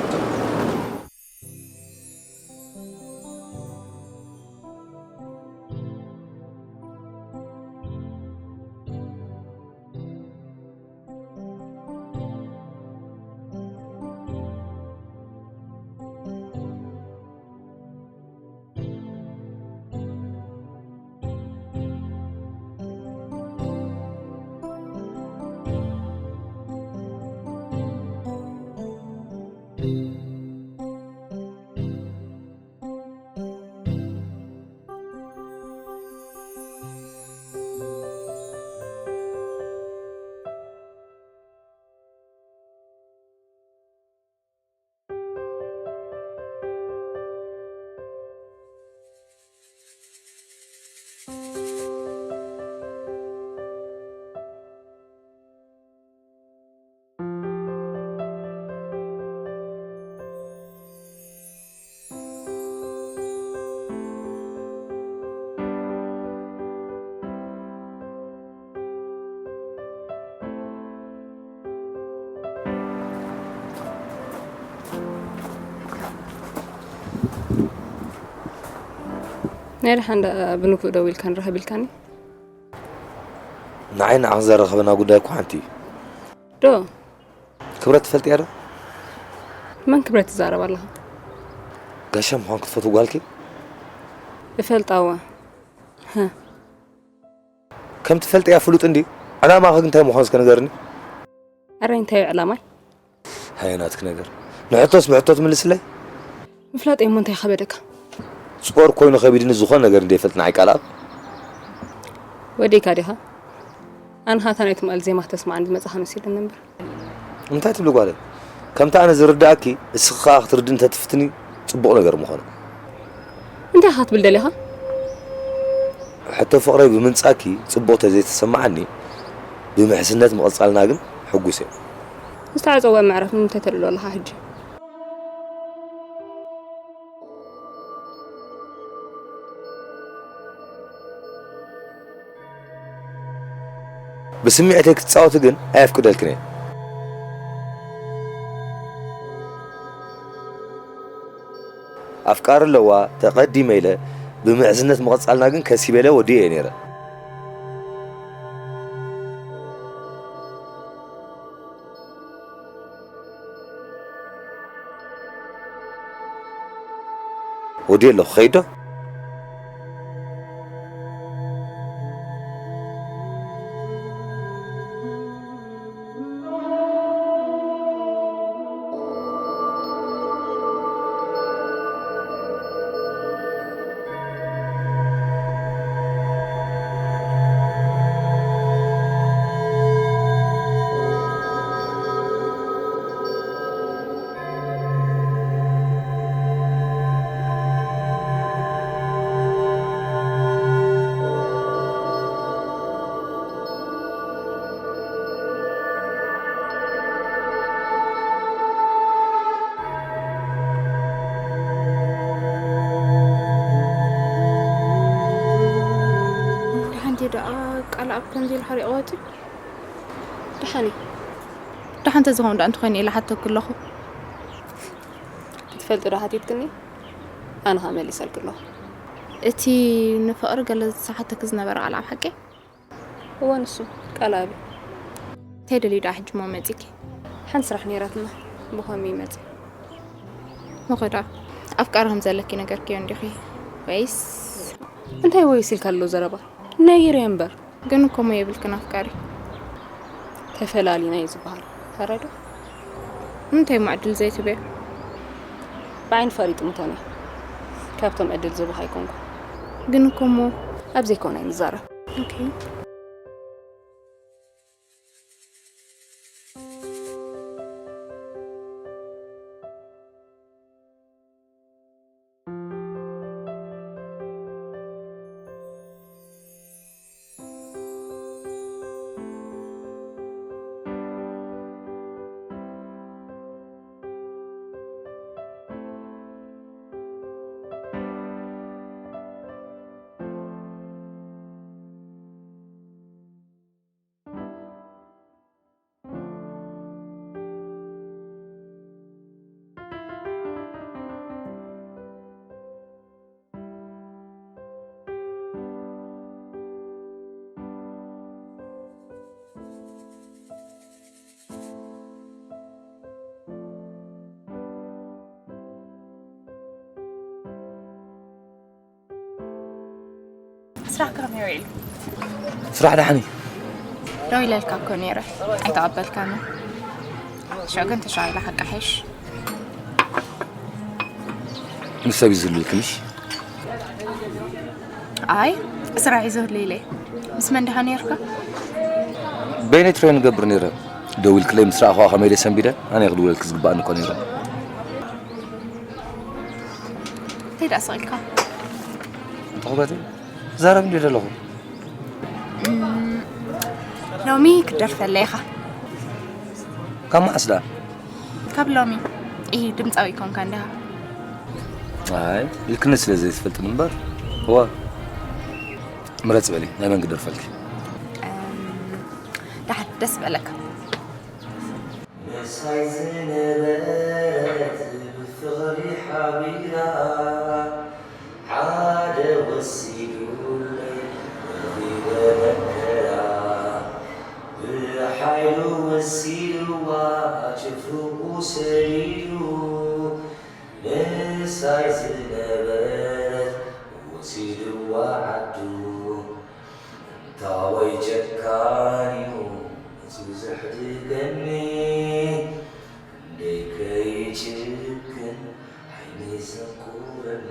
ናይ ደሓን ደኣ ብንግኡ ደዊልካ ንራኸብ ኢልካኒ? ንዓይ ንዓኽ ዘራኸበና ጉዳይ እኮ ሓንቲ እዩ። ዶ ክብረት ትፈልጥያ ዶ? መን ክብረት ትዛረብ ኣለኻ? ጋሻ ምዃን ክትፈትው ጓልኪ? እፈልጣዋ። ከም ትፈልጥያ ፍሉጥ እንዲ ዕላማኺ እንታይ ምዃኑ እስከ ንገርኒ። ኣረ እንታይ እዩ ዕላማይ? ሃየ ናትኪ ነገር። ንሕቶስ ብሕቶ ትምልስለይ? ምፍላጥ እሞ እንታይ ከበደካ? ጾር ኮይኑ ከቢድኒ ዝኾነ ነገር እንደይፈልጥ ንዓይ ቃል ኣብ ወዲእካ ዲኻ? ኣንሃታ ናይ ትማል ዜማ ተስማዓን ዝመጻኻ መሲልኒ እምበር። እንታይ ትብሊ ጓለ? ከምቲ ኣነ ዝርዳእኪ እስኺ ከኣ ክትርዲ እንተትፍትኒ ጽቡቕ ነገር ምኾነ። እንታይ ኢኻ ክትብል ደሊኻ? ሕቶ ፍቕረይ ብምንጻኪ ጽቡቕ ተዘይተሰማዓኒ ብምሕስነት ምቕጻልና ግን ሕጉስ እየ። ዝተዓጸወ ምዕራፍ ንምንታይ ተልዕሎ ኣለኻ ሕጂ? ብስምዒተይ ክትጻወቲ ግን ኣየፍቅደልክን እየ። ኣፍቃሪ ኣለዋ ተቐዲመ ኢለ ብምሕዝነት ምቕጻልና ግን ከሲበ ኢለ ወዲኤ እየ ነይረ። ወዲኤ ኣለኹ ኸይድ ዶ? ሓንቲ ደኣ ቃል ኣብ ከምዚ ኢሉ ሓሪቕዋ ትብል። ደሓን እዩ። ደሓን ተዝኸውን ደኣ እንተኾይኑ ኢለ ሓተኩ ኣለኹ። ክትፈልጢ ዶ ሓቲትክኒ? ኣነ ኸኣ መሊሰልኪ ኣለኹ። እቲ ንፍቕሪ ገለ ዝሰሓተኪ ዝነበረ ቃል ኣብ ሓቂ? እወ ንሱ ቃል ኣቢ። እንታይ ደልዩ ደኣ ሕጂ እሞ መጺኪ? ሓንቲ ስራሕ ነይራትና ብኸምኡ ይመጽእ። መኸዳ ኣፍቃሪ ከም ዘለኪ ነገርክዮ እንዲኺ ወይስ? እንታይ ወይስ ኢልካ ኣሎ ዘረባ? ነይረ እምበር። ግን እኮ እሞ የብልክን ኣፍቃሪ። ተፈላሊና እዩ ዝበሃል። ተረዶ? እንታይ እሞ ዕድል ዘይትበዮ? ብዓይኒ ፍቕሪ ጥምቶን እየ። ካብቶም ዕድል ዝህቡኻ ኣይኮንኩ። ግን እኮ እሞ ኣብ ዘይኮነ ኣይንዛረብ። ኦኬ። ስራሕ ከመይ ውዒሉ? ስራሕ ደሓን እዩ። ደው ኢለልካ እኮ ነይረ ኣይተቐበልካኒ። ሽዑ ግን ተሻቒለ ሓቂ ሓይሽ። ምስ ሰብ እዩ ዝህልልክንሽ? ኣይ ስራሕ እዩ ዝህሉ ኢለ። ምስ መን ዲኻ ነይርካ? በይነይ ትሬን ገብር ነይረ። ደው ኢልክለይ ምስ ረኣኹዋ ከመይ ኢለ ሰንቢደ? ኣነ ክድውለልኪ ዝግባኣኒ እኮ ነይረ። እንታይ ደኣ ስቕ ኢልካ? ትኹረተይ ክዛረብ እንድየ ዘለኹ። ሎሚ ክትደርፈለይ ኢኻ። ካብ መዓስ ደኣ? ካብ ሎሚ። ኢሂ ድምፃዊ ኣይኮንካን ዲኻ? ኣይ ኢልክኒ ስለ ዘይትፈልጥኒ እምበር። እወ ምረፂ በሊ ናይ መን ክደርፈልኪ? ደሓን ደስ ዝበለካ። ምሳይ ዝነበረት ብፍቕሪ ሓቢራ ሓደ ወሰ ኣጭፍርቁ ሰዲዱ ምሳይ ዝነበረት ወሲድዋ ዓዱ። እንታወይ ጨካን እዩ መፂኡ ዘሕድገኒ፣ ክንደይ ከይጭክን ዓይኒ ዘንቁረኒ።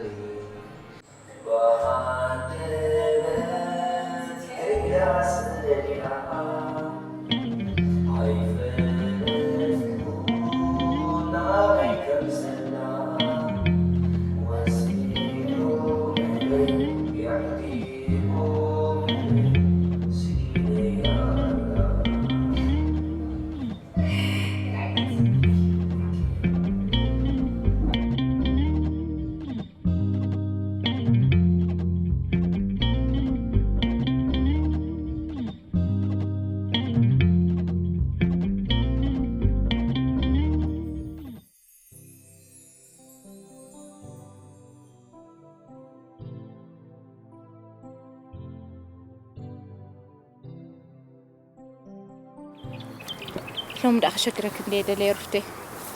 ሎሚ ደኣ ከሸግረኪ እንድየ ደለየ ሩፍተይ።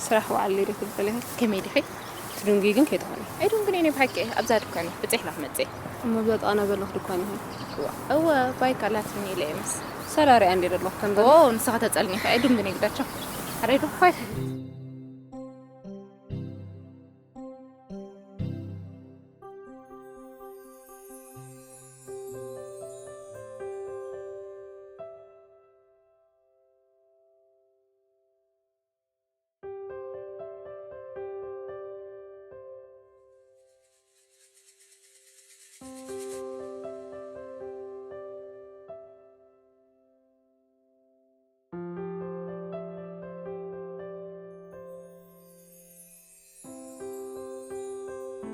ስራሕ ውዓሊ ዶ ትበሊ? ከመይ ዲኺ? ትድንጉዪ ግን ከይትኾኒ። ኣይድንጉን እየ ብሓቂ። ኣብዛ ድኳን እየ። በፂሕላ ክመፅእ እየ። እሞ ብዛ ጥቓና ዘለኹ ድኳን ይኹን። እዋ፣ እወ፣ ባይካ ኣላትኒ ኢለ እየ ምስ። ሰላሪኣ እንድየ ዘለኹ ከም ኦ፣ ንስኻ ተፀልኒ ኢኻ። ኣይድንጉን እየ ግዳቸው። ኣረ ዶ፣ ፋይ።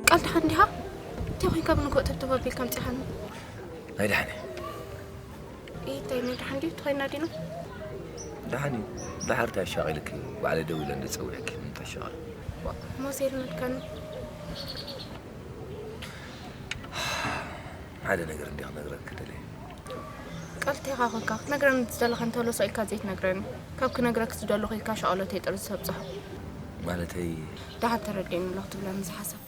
ቃል ደሓን ዲኻ? እንታይ ኮይንካ ብንግሆ ተብተብ ኣቢልካ ኣምጺኻኒ? ኣይደሓን እየ። ኢታይ ናይ ደሓን ድዩ? ተኾይና ዲና? ደሓን እዩ። ደሓር እንታይ ኣሻቒልኪ? ባዕለ ደዊለ እንድጸውዐኪ እንታይ ኣሻቐል? ሞሴ ልመድካኒ። ሓደ ነገር እንዲያ ክነግረኪ ደልየ። ቃል እንታይ ኢኻ ኮንካ? ክትነግረኒ ዝደለኻ እንተሎ ስቕ ኢልካ ዘይትነግረኒ። ካብ ክነግረኪ ዝደለኹ ኢልካ ሻቕሎተይ ጥርዚ ተብጽሖ። ማለተይ? ደሓን ተረዲእኒ ኣሎ ክትብለኒ ዝሓሰብካ።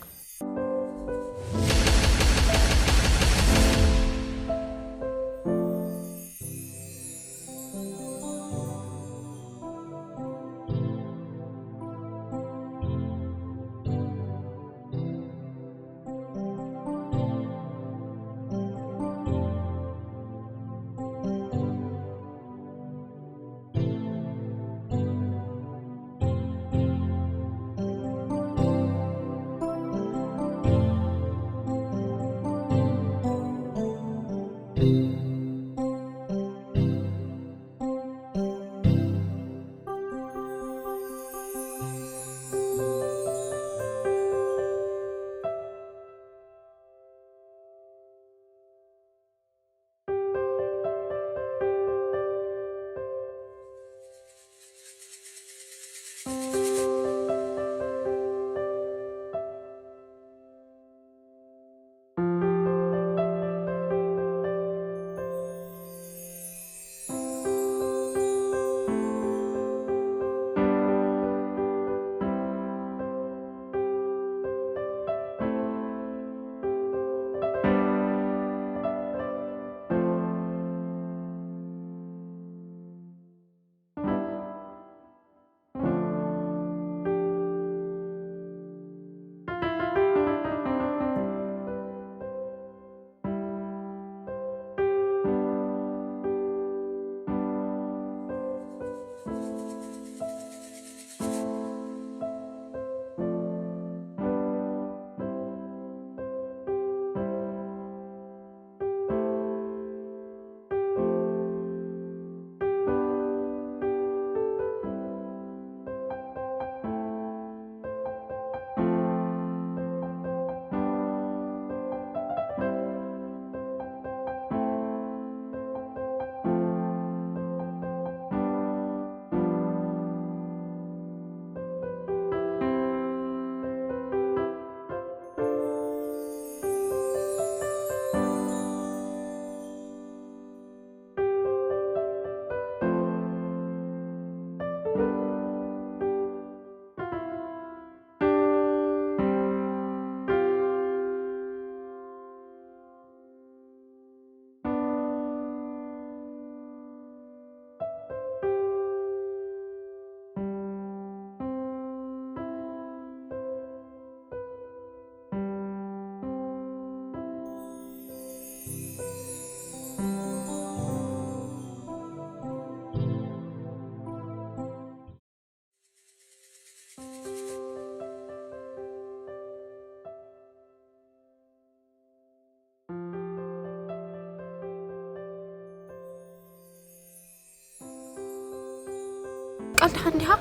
ደሓን ዲኻ?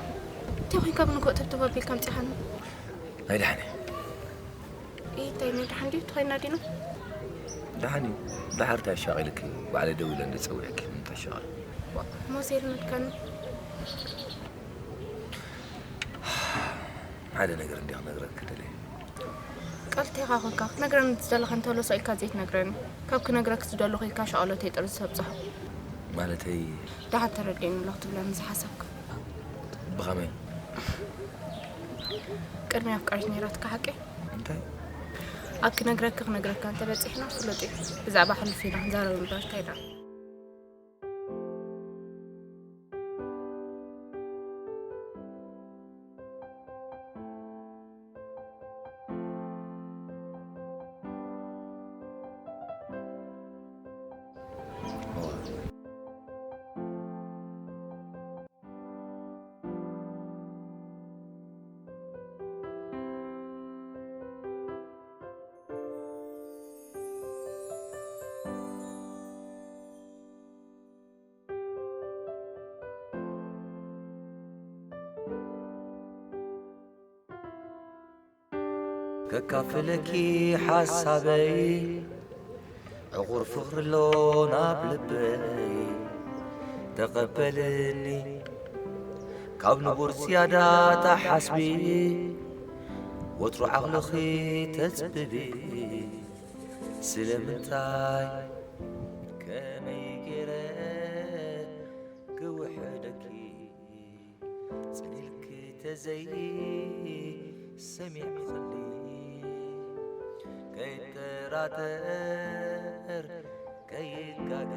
እንታይ ኮይንካ ብንግሆ ተብተብ ኣቢልካ ኣምጺኻኒ? ናይ ደሓን እየ። ኢ፣ እንታይ ናይ ደሓን ድዩ? ተኾይና ዲና? ደሓን እዩ። ደሓር እንታይ ኣሻቒልኪ? ባዕለይ ደዊለ እንደ ጸዊዐኪ እንታይ ኣሻቒል? ሞሴል መድካኒ። ሓደ ነገር እንዲያ ክነግረኪ ደልየ። ቀልቴኻ ኮንካ ክትነግረኒ ዝደለኻ እንተሎ ሰኢልካ ዘይትነግረኒ። ካብ ክነግረክ ዝደለኹ ኢልካ ሻቕሎተይ ጥርዚ ተብጽሖ። ማለተይ? ደሓን ተረዲእኒ ኣሎ ክትብለኒ ዝሓሰብካ። ብኸመይ? ቅድሚ ኣፍቃሪት ነይራትካ ሓቂ? እንታይ? ኣብ ክነግረኪ ክነግረካ እንተበጺሕና ፍሉጥ እዩ። ብዛዕባ ሕሉፍ ኢና ክንዛረብ እምበር እንታይ ደኣ? ከካፍለኪ ሓሳበይ ዕቑር ፍቕሪ ኣሎ ናብ ልበይ ተቐበልኒ ካብ ንቡር ዝያዳ ተሓስቢ ወትሩ ዓቕልኺ ተጽብቢ ስለምንታይ ከመይ ገይረ ክውሕደኪ ጽን ኢልኪ ተዘይ ሰሚዕኽኒ ከይጠራጠር ከይጋገ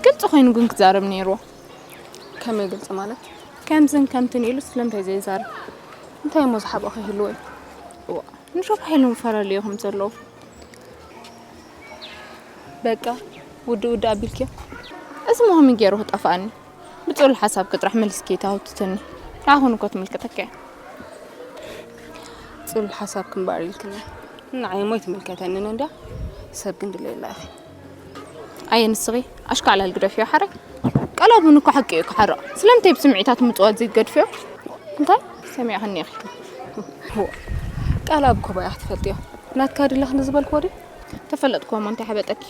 ግልፂ ኮይኑ ግን ክዛረብ ነይርዎ። ከመይ ግልፂ ማለት? ከምዝን ከምትን ኢሉ ስለምንታይ ዘይዛረብ? እንታይ እሞ ዝሓብኦ ከይህልዎ እዩ? እዋ፣ ንሸፋ ሓይሉ ምፈላለዩ ከም ዘለዉ። በቃ፣ ውድእ ውድእ ኣቢልክዮ። እዚ ሞ ከመይ ገይሩ ክጠፍኣኒ? ብጽሉል ሓሳብኪ ጥራሕ መሊስኪ ተሃውትትኒ። ንዓኹን እኮ ትምልከተኪ እያ። ጽሉል ሓሳብኪ እምበኣር ኢልክኒ። ንዓይ እሞ ኣይትምልከተንን እንድያ። ሰብ ግን ድልየላ ኢኺ። ኣየ ንስኺ ኣሽካዕላል ግደፍዮ ሓራይ። ቃል ኣቡን እኮ ሓቂ እዩ ክሓርቕ። ስለምንታይ ብስምዒታት ምጽዋት ዘይትገድፍዮ? እንታይ? ሰሚዕኽኒ ኢኺ። ቃል ኣብ ኮባያ ክትፈልጥዮ። ናትካ ድለኽኒ ዝበልክዎ ድዩ? ተፈለጥክዎ እሞ እንታይ ሓበጠኪ?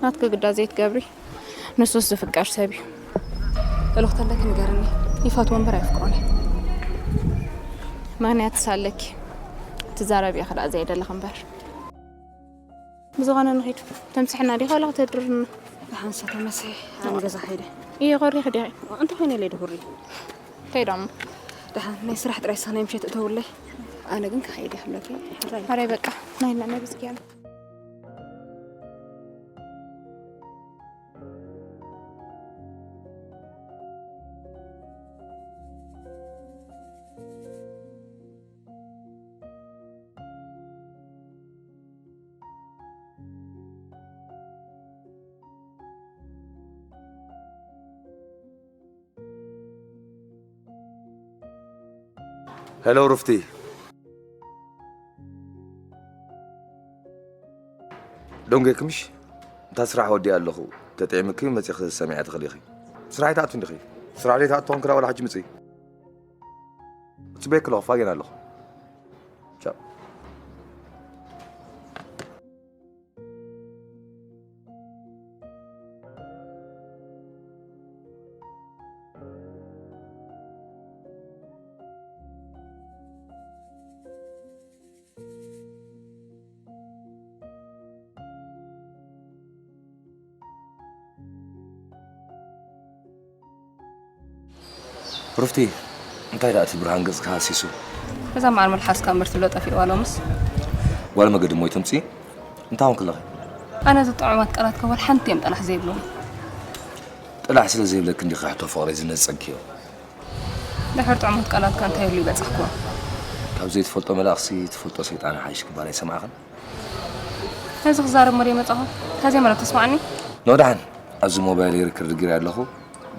ናትኪ ግዳ ዘይትገብሪ። ንሱስ ዝፍቀር ሰብ እዩ። እልኽ ተለኪ ንገርኒ። ይፈትዎ እምበር ኣይፍቅሮን እዩ። ምኽንያትስ ኣለኪ። ትዛረቢ ኢኺ ደኣ ዘይደለኺ እምበር። ብዝኾነ ንኺድ። ተምስሕና ዲኻ ወላ ከተድርና? ደሓን ሰ ተመስሒ፣ ኣነ ገዛ ከይደ። እየ፣ ቆሪኺ ዲኺ? እንታይ ኮይነ ኢለ ድሁሪ? እንታይ ደሞ? ደሓን ናይ ስራሕ ጥራይ ሳ ናይ ምሸት እተውለይ። ኣነ ግን ክኸይድ እየ ክብለኪ። ሕራይ። ሕራይ በቃ። ናይ ናይ ብዝግያ። ሄሎ ሩፍቲ። ደንጎይኪ ምሽ? እንታ ስራሕ ወዲኣ ኣለኹ። ተጠዒምኪ መጺኺ ሰሚዐ ትኽእሊ ኢኺ። ስራሕ ኣይትኣቱ እንዲኺ? ስራሕ ዘይትኣቱ ኮንኪ ደኣ ዋላ ሕጂ ምጺ። ጽበየኪ ኣለኹ፣ ፋጌን ኣለኹ። ቻው። ሩፍቲ፣ እንታይ ደኣ እቲ ብርሃን ገጽካ ሃሲሱ? እዛ መዓር መልሓስካ እምበር ትብሎ ጠፊእዋ ሎምስ። ጓል መገዲ ሞይ ትምጺ? እንታይ ኾንክ ኣለኺ? ኣነ ዝጥዑማት ቃላት ከወል ሓንቲ እዮም ጠላሕ ዘይብሉኒ። ጥላሕ ስለ ዘይብለክ እንዲኺ ሕቶ ፍቕረይ ዝነጸግክዮ። ድሕር ጥዑማት ቃላትካ እንታይ ኢሉ ይበጻሕክዎ? ካብ ዘይትፈልጦ መልኣኽሲ ትፈልጦ ሰይጣን ሓይሽ ክባል ኣይሰማዕኽን? ነዚ ክዛረብ ሞ ደይመጻኹ? ታዜ ማለት ተስማዕኒ? ኖዳሕን ኣብዚ ሞባይል ይርክር ድግሪ ኣለኹ።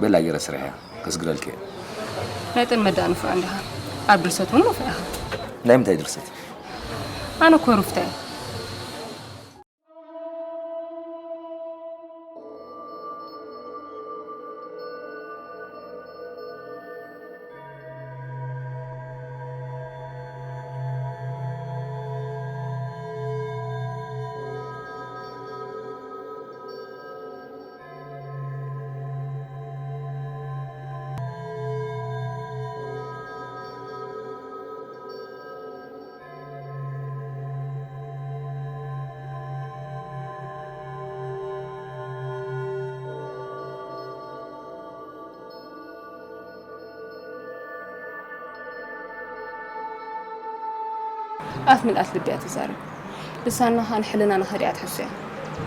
ቤላ ገይረ ስርሕያ ከስግረልክ እየ። ናይ ጥን መዳእ ንፉዕ እንዲኻ። ኣብ ድርሰት እውን ንፉዕ ኢኻ። ናይ ምንታይ ድርሰት? ኣነ እኮ ሩፍታ እየ። ኣፍ ምልኣት ልቢ እያ ትዛረብ። ልሳና ኸኣ ንሕልናና ኸዲዓ ትሕሱ እያ።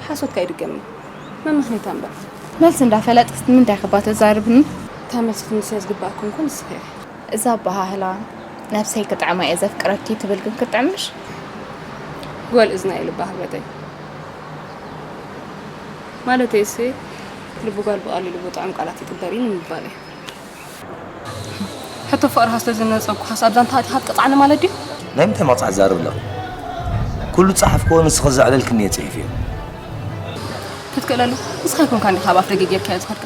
ሓሶትካ ኣይድገምን። መመኽኔታ እምበር። መልሲ እንዳፈለጥክስ ንምንታይ ክባ ተዛርብኒ? እታ መልሲ ትምልስያ ዝግባእኩ እንኮ ንስኺ ኢኺ። እዛ ኣበሃህላ፣ ነብሰይ ክጥዕማ እየ ዘፍቅረኪ ትብል ግን ክትጥዕምሽ? ጓል እዝና እዩ ልባ ክብረተይ። ማለተይሲ፣ ልቢ ጓል ብቐሊሉ ብጥዑም ቃላት ይጥበር እዩ ንምባል እዩ። ሕቶ ፍቕርኻ ስለ ዝነጸግኩኻስ ኣብዛ እንተሃቲኻ ትቅጽዓኒ ማለት ድዩ? ናይ ምንታይ ምቕጻዕ ትዛረቢ ኣለኺ? ኩሉ ዝጸሓፍክዎ ንስኺ ዘዕለልክኒ እየ ጽሒፈዮ። ክትክእለሉ ንስኻ ኣይኮንካን ዲኻ ኣብ ኣፍ ደገ ጌርካዮ ዝኸድካ?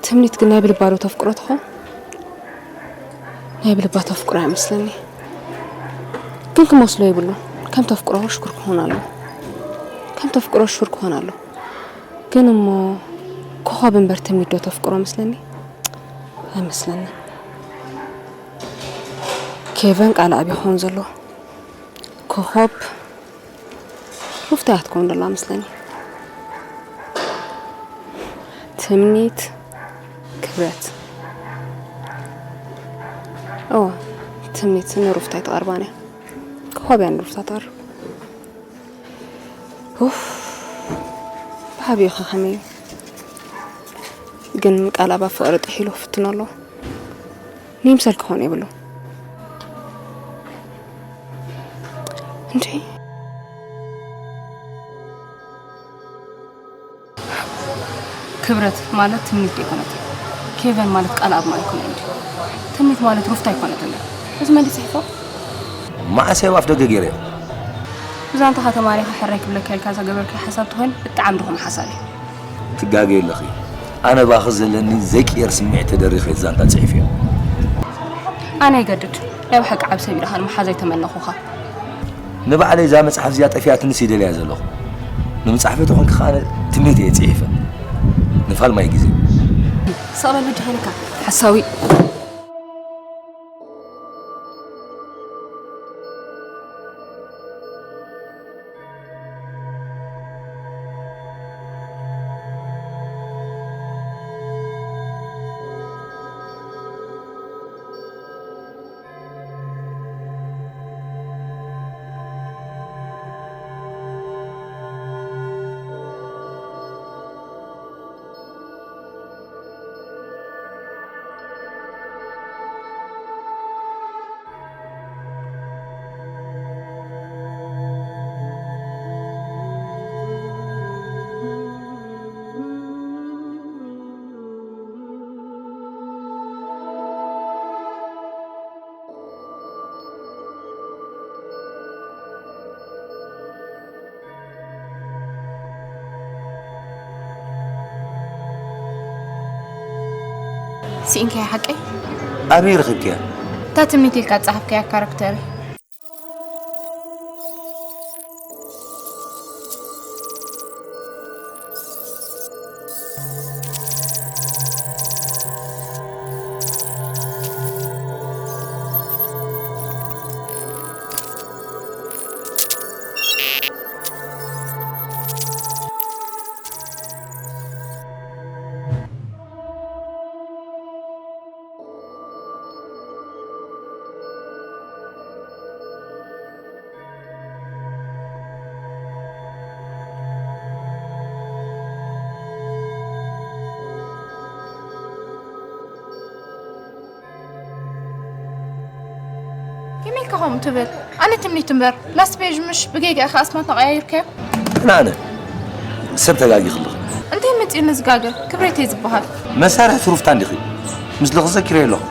ትምኒት ግን ናይ ብልባ ዶ ተፍቅሮ ትኾን? ናይ ብልባ ተፍቅሮ እያ መስለኒ። ግን ክመስሎ ይብሉ። ከም ተፍቅሮ ሽኩር ክኾን ኣለዎ። ከም ተፍቅሮ ሽኩር ክኾን ኣለዎ። ግን እሞ ኮኾብ እምበር ትምኒት ዶ ተፍቅሮ መስለኒ? ኣይመስለንን። ኬቨን ቃል ኣብ ይኸውን ዘለዎ። ኮኾብ ሩፍታ እያ ትከውን ደላ መስለኒ። ትምኒት፣ ክብረት። እወ፣ ትምኒት ንሩፍታ ኣይትቐርባን እያ። ኮኾብ እያ ንሩፍታ ትቐርብ። ኡፍ፣ ብዓብዩኸ ከመይ እዩ? ግን ቃል ኣብ ፍቕሪ ጥሒሉ ክፍትኖ ኣለዎ። ንይምሰል ክኾን የብሉ። እንዴ፣ ክብረት ማለት ትምኒት ዘይኮነት። ኬቨን ማለት ቃል ኣብ ማይ ኣይኮነ እንዲ። ትምኒት ማለት ሩፍታ ኣይኮነት እንዲ። እዚ መን ድዩ ጽሒፎ? መዓስ እየ ኣብ ኣፍ ደገ ገይረዮ? ብዛንታኻ ተማሪኻ ሕራይ ክብለካ ኢልካ ዝገበርካዮ ሓሳብ ተኾይኑ ብጣዕሚ ድኹም ሓሳብ እዩ። ትጋገ ኣለኺ። ኣነ ባኺ ዘለኒ ዘይቅየር ስምዒት ተደሪኸ ዛንታ ጽሒፈዮ። ኣነ ይገድድ። ናይ ብሓቂ ዓብ ሰብ ኢልኻ ንምሓዝ ኣይተመነኹኻ። ንባዕለይ እዛ መጽሓፍ እዚኣ ጠፊኣትንስ ይደልያ ዘለኹ። ንምጽሓፈይ ተኾንኪ ከኣ ኣነ ትምኒት እየ ጽሒፈ። ንፋል ማይ ግዜ። ሰቕለሉ ጃሃንካ ሓሳዊ። ስኢንካያ ሓቀይ? ኣበይ ረኺብክያ? እታ ትምኒት ኢልካ ዝጸሓፍካያ ካራክተር። ከመይ ኢልካ ከምኡ ትብል? ኣነ ትምኒት እምበር፣ ላስት ፔጅ ምሽ ብጌጋ ኢኻ ኣስማትና ቀያይርካዮ? ኣነ ሰብ ተጋጊ ክልኽ። እንታይ መጺኡ ንዝጋገ? ክብረተይ ዝበሃል። መሳርሕቲ ሩፍታ እንዲኺ። ምስልኺ ዘኪረዮ ኣለኹ።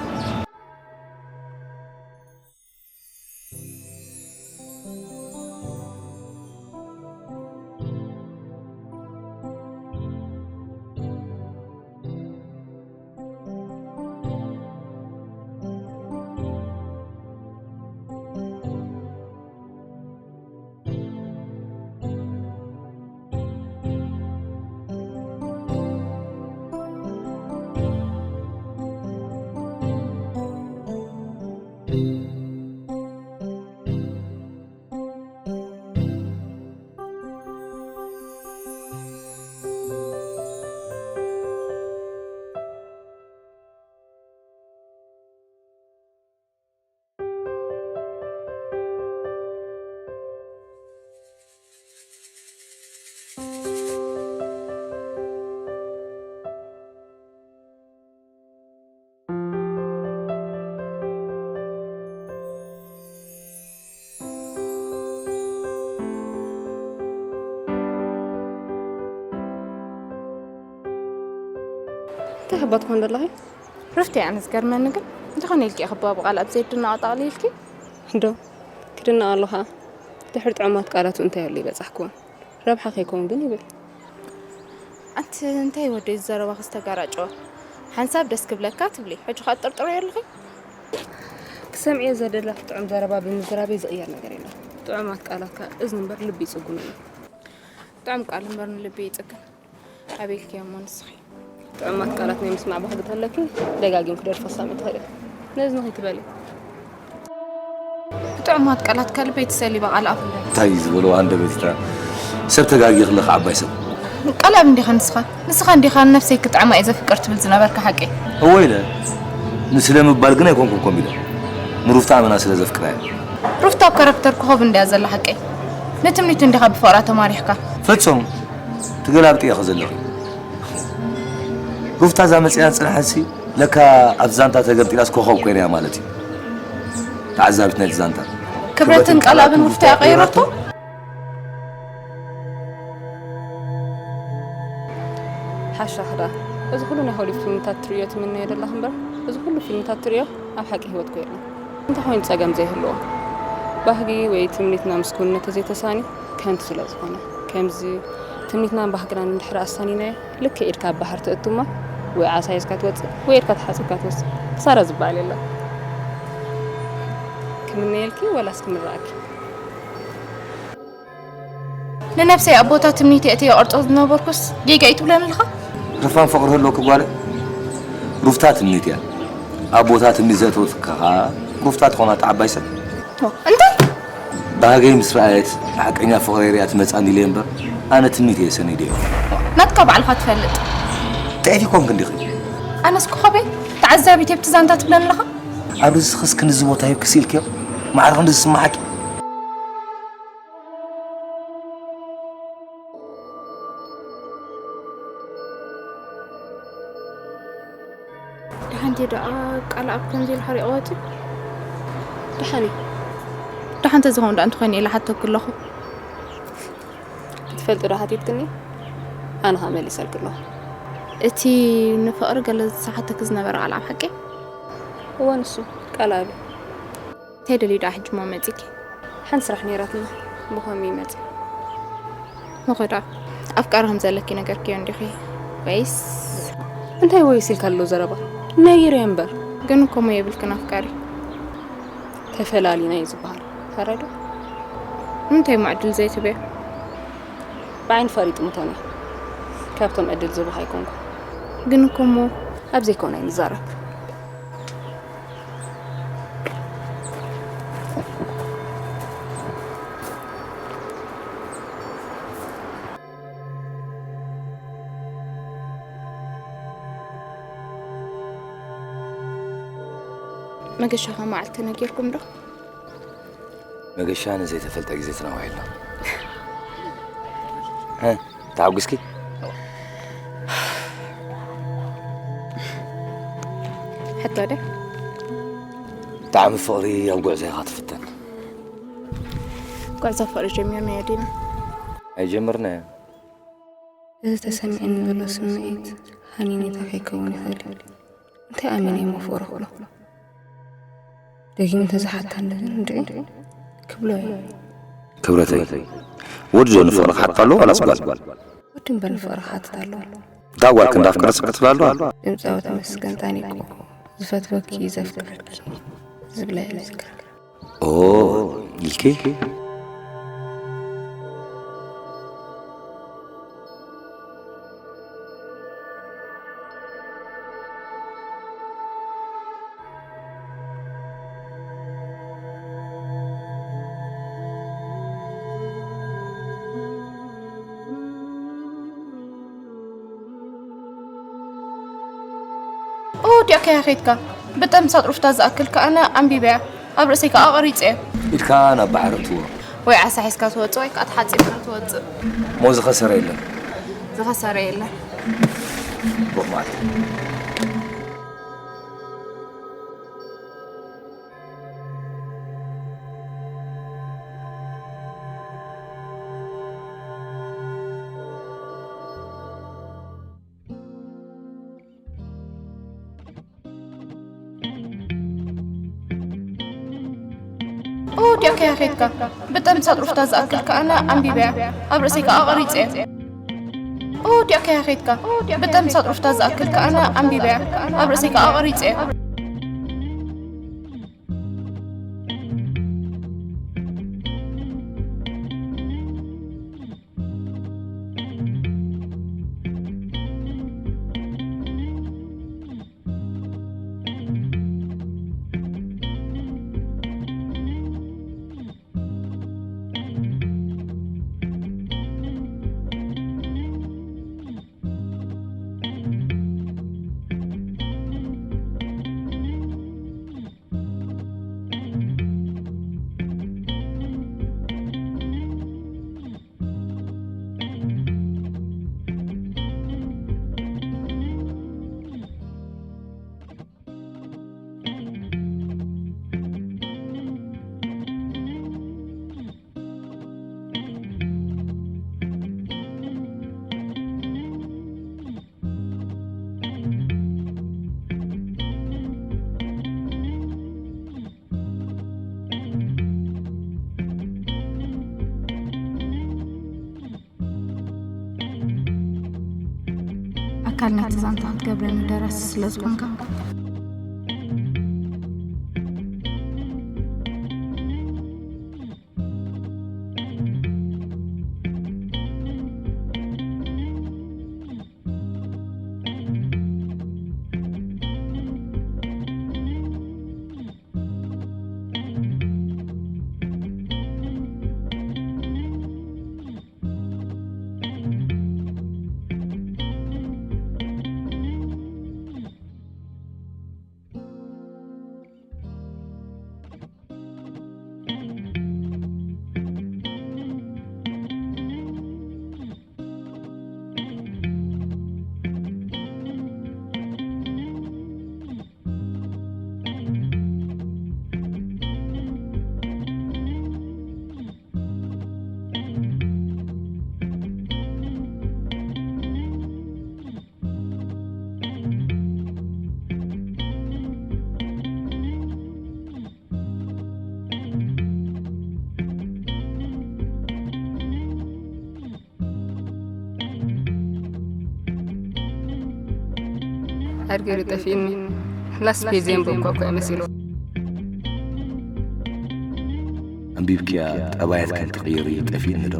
እንታይ ክባ ትኾን ዘለኺ? ሩፍታ፣ ኣነ ዝገርመኒ ግን፣ እንተኾነ ኢልኪ እየ ክባ ብቓል ኣብ ዘየድንቕ ጠቕሊልኪ። ዶ፣ ክድነቕ ኣለኻ። ድሕሪ ጥዑማት ቃላቱ እንታይ ኣሎ ይበጻሕክዎ? ረብሓ ከይከውን ግን ይብል። ኣንቲ እንታይ ወደይ ዘረባኺ ዝተጋራጨወ? ሓንሳብ ደስ ክብለካ ትብሊ፣ ሕጂ ኸኣ ትጥርጥርዮ ኣለኺ? ክሰምዕዮ ዘደለኺ ጥዑም ዘረባ ብምዝራበይ ዝቕየር ነገር የለን። ጥዑማት ቃላት ከኣ እዝኒ እምበር ልቢ ይጽጉኑ እዮም። ጥዑም ቃል እምበር ንልቢ ይጽግን። ኣበይ ኢልክዮ እሞ ንስኺ? ጥዑማት ቃላት ናይ ምስማዕ ባህጊ ተለኪ ደጋጊምኪ ደርፊ ክሰምዒ ትኽእሊ። ነዚ ንኺ ትበሊ። ብጥዑማት ቃላት ከልበይ ተሰሊበ ቃል ኣፍለ። እንታይ ዝበልዋ ኣንደበት እታ ሰብ ተጋጊ ክለኻ ዓባይ ሰብ። ቀላብ እንዲኻ ንስኻ። ንስኻ እንዲኻ ንነፍሰይ ክጥዕማ እየ ዘፍቅር ትብል ዝነበርካ ሓቀይ። እወ ኢለ። ንስለ ምባል ግን ኣይኮንኩን ኮም ኢለ። ንሩፍታ ኣመና ስለ ዘፍቅራ እየ። ሩፍታ ኣብ ካራክተር ኮኸብ እንድያ ዘላ ሓቀይ። ንትምኒት እንዲኻ ብፍቕራ ተማሪኽካ። ፍጹም። ትገላብጥ ኢኺ ዘለኺ። ሩፍታ እዛ መጺኣን ጽንሓትሲ ለካ ኣብ ዛንታ ተገምጢላስ ኮኸብ ኮይና እያ ማለት እዩ። ተዓዛቢት ናይቲ ዛንታ። ክብረትን ቃላብን ሩፍታ እያ ቀይራቶ? ሓሻ ክዳ። እዚ ኩሉ ናይ ሆሊውድ ፊልምታት ትርእዮ ትምነዮ ደለኽ እምበር፣ እዚ ኩሉ ፊልምታት ትርእዮ ኣብ ሓቂ ህይወት ኮ የለን። እንተኾይኑ ጸገም ዘይህልዎ። ባህጊ ወይ ትምኒትና ምስ ክውንነት ተዘይተሳኒ ከንቱ ስለ ዝኾነ። ከምዚ ትምኒትናን ባህግናን እንድሕር ኣሳኒናዮ፣ ልክዕ ኢድካ ኣብ ባሕሪ ትእቱ እሞ ወይ ዓሳ ሒዝካ ትወጽእ ወይ ኢድካ ተሓጺብካ ትወጽእ። ክሳራ ዝበሃል የለን። ክምነየልኪ ወላስ ክምረኣኪ? ንነብሰይ ኣብ ቦታ ትምኒት የእትየ ቅርጾ ዝነበርኩስ ጌጋ እዩ ትብለኒ ኣለኻ? ርፋን ፍቕሪ ህልወኪ ጓለ፣ ሩፍታ ትምኒት እያ። ኣብ ቦታ ትምኒት ዘእተወትካ ኸኣ ሩፍታ ትኾና እታ ዓባይ ሰብ። እንታይ? ባህገይ ምስ ረኣየት ሓቀኛ ፍቕረይ ሪኣ ትመጽኣኒ ኢለ እምበር፣ ኣነ ትምኒት እየ ሰኒደዮ። ናትካ ባዕልኻ ትፈልጥ። ጥዕቲ ኮንክ እንዲኺ። ኣነስ ኮኸበይ ተዓዛቢት እየ ብቲ ዛንታ ትብለኒ ኣለኻ? ኣብ ርእስኽስ ክንድዚ ቦታ ሂብኪ ስኢልክዮ? ማዕረ ክንድዚ ዝስምዓኪ? ደሓንቲ ደኣ ቃል ኣብ ከምዚ ኢሉ ሓሪቑ ወጺኡ? ደሓን እዩ። ደሓን ተዝኸውን ደኣ እንተኾይኑ ኢለ ሓተኩ ኣለኹ። ክትፈልጢ ዶ ሓቲትክኒ? ኣነ ኸኣ መሊሰልኪ ኣለኹ። እቲ ንፍቕሪ ገለ ዝሓተኪ ዝነበረ ቃል ኣብ ሓቂ? እወ፣ ንሱ ቃል ኣብ እዩ። እንታይ ደልዩ ደኣ ሕጂ እሞ መጺኪ? ሓንቲ ስራሕ ነይራትና፣ ብኸምኡ ይመጽእ። መኸዳ፣ ኣፍቃሪ ከም ዘለኪ ነገርክዮ እንዲኺ? ወይስ? እንታይ ወይስ ኢልካ ኣሎ ዘረባ? ነይረ እምበር። ግን እኮ እሞ የብልክን ኣፍቃሪ። ተፈላሊና እዩ ዝበሃል። ተረዶ? እንታይ እሞ ዕድል ዘይትበዮ? ብዓይኒ ፈሪጥ ምቶን እየ። ካብቶም ዕድል ዝብህ ኣይኮንኩ። ግን እኮ እሞ ኣብ ዘይኮነ ንዛረብ። መገሻኻ መዓልቲ ነጊርኩም ዶ? መገሻ ንዘይተፈልጠ ግዜ ተናዋይልና። ሀ፣ ተሓጒስኪ? ሕቶ ደ? ብጣዕሚ ፍቕሪ ኣብ ጉዕዞ ኢኻ ትፍተን። ጉዕዞ ፍቕሪ ጀሚርናዮ ዲና? ኣይጀመርናዮ። እዚ ተሰሚዕኒ ዘሎ ስምዒት ሃኒኔታ ከይከውን ይኽእል እዩ። እንታይ ኣሚነ እሞ ፍቕሪ ክብሎ? ደጊሙ እንተዝሓተኒ ግን እንድዒ ክብሎ እየ። ክብረተይ፣ ወዲ ዶ ንፍቕሪ ክሓትት ኣለዎ ዋላስ ጓል? ወዲ እምበር ንፍቕሪ ክሓትት ኣለዎ። እታ ጓል ክንዲ ኣፍቅረኪ ክትብል ኣለዋ? ድምፃዊ ተመስገን ጣኒቆ ዝፈትወኪ ዘፍቅረኪ ዝብላ እየ ዝዝክራ። ኦ፣ ኢልኪ? ኦ፣ ዲያካ እያ ኸይድካ። ብጠምሳ ጥሩፍታ ዝኣክል ከኣ ኣነ ኣንቢበያ። ኣብ ርእሰይ ከኣ ኣቐሪጸዮ። ኢድካ ናብ ባሕሪ እትዎ። ወይ ዓሳ ሒዝካ ትወጽእ ወይ ከኣ ተሓጺብካ ትወጽእ። እሞ ዝኸሰረ የለን። ዝኸሰረ የለን። ጽቡቕ መዓልቲ። ኦ፣ ዲያካ እያ ኸይድካ። ብጠምሳ ጥሩፍታ ዝኣክል ከኣ ኣነ ኣንቢበያ። ኣብ ርእሰይ ከኣ ኣቐሪጸያ። ኦ፣ ዲያካ እያ ኸይድካ። ብጠምሳ ጥሩፍታ ዝኣክል ከኣ ኣነ ኣንቢበያ። ኣብ ርእሰይ ከኣ ኣቐሪጸያ። ኣካል ናይቲ ዛንታ ክትገብረኒ ደራሲ ስለ ዝኾንካ። ኣድገሪ ጠፊእኒ። ላስት ፔጅ የንበብኳ እኮ እየ መሲሉ። ኣንቢብክያ ጠባያት ከም ትቕይር እዩ ጠፊእኒ ዶ?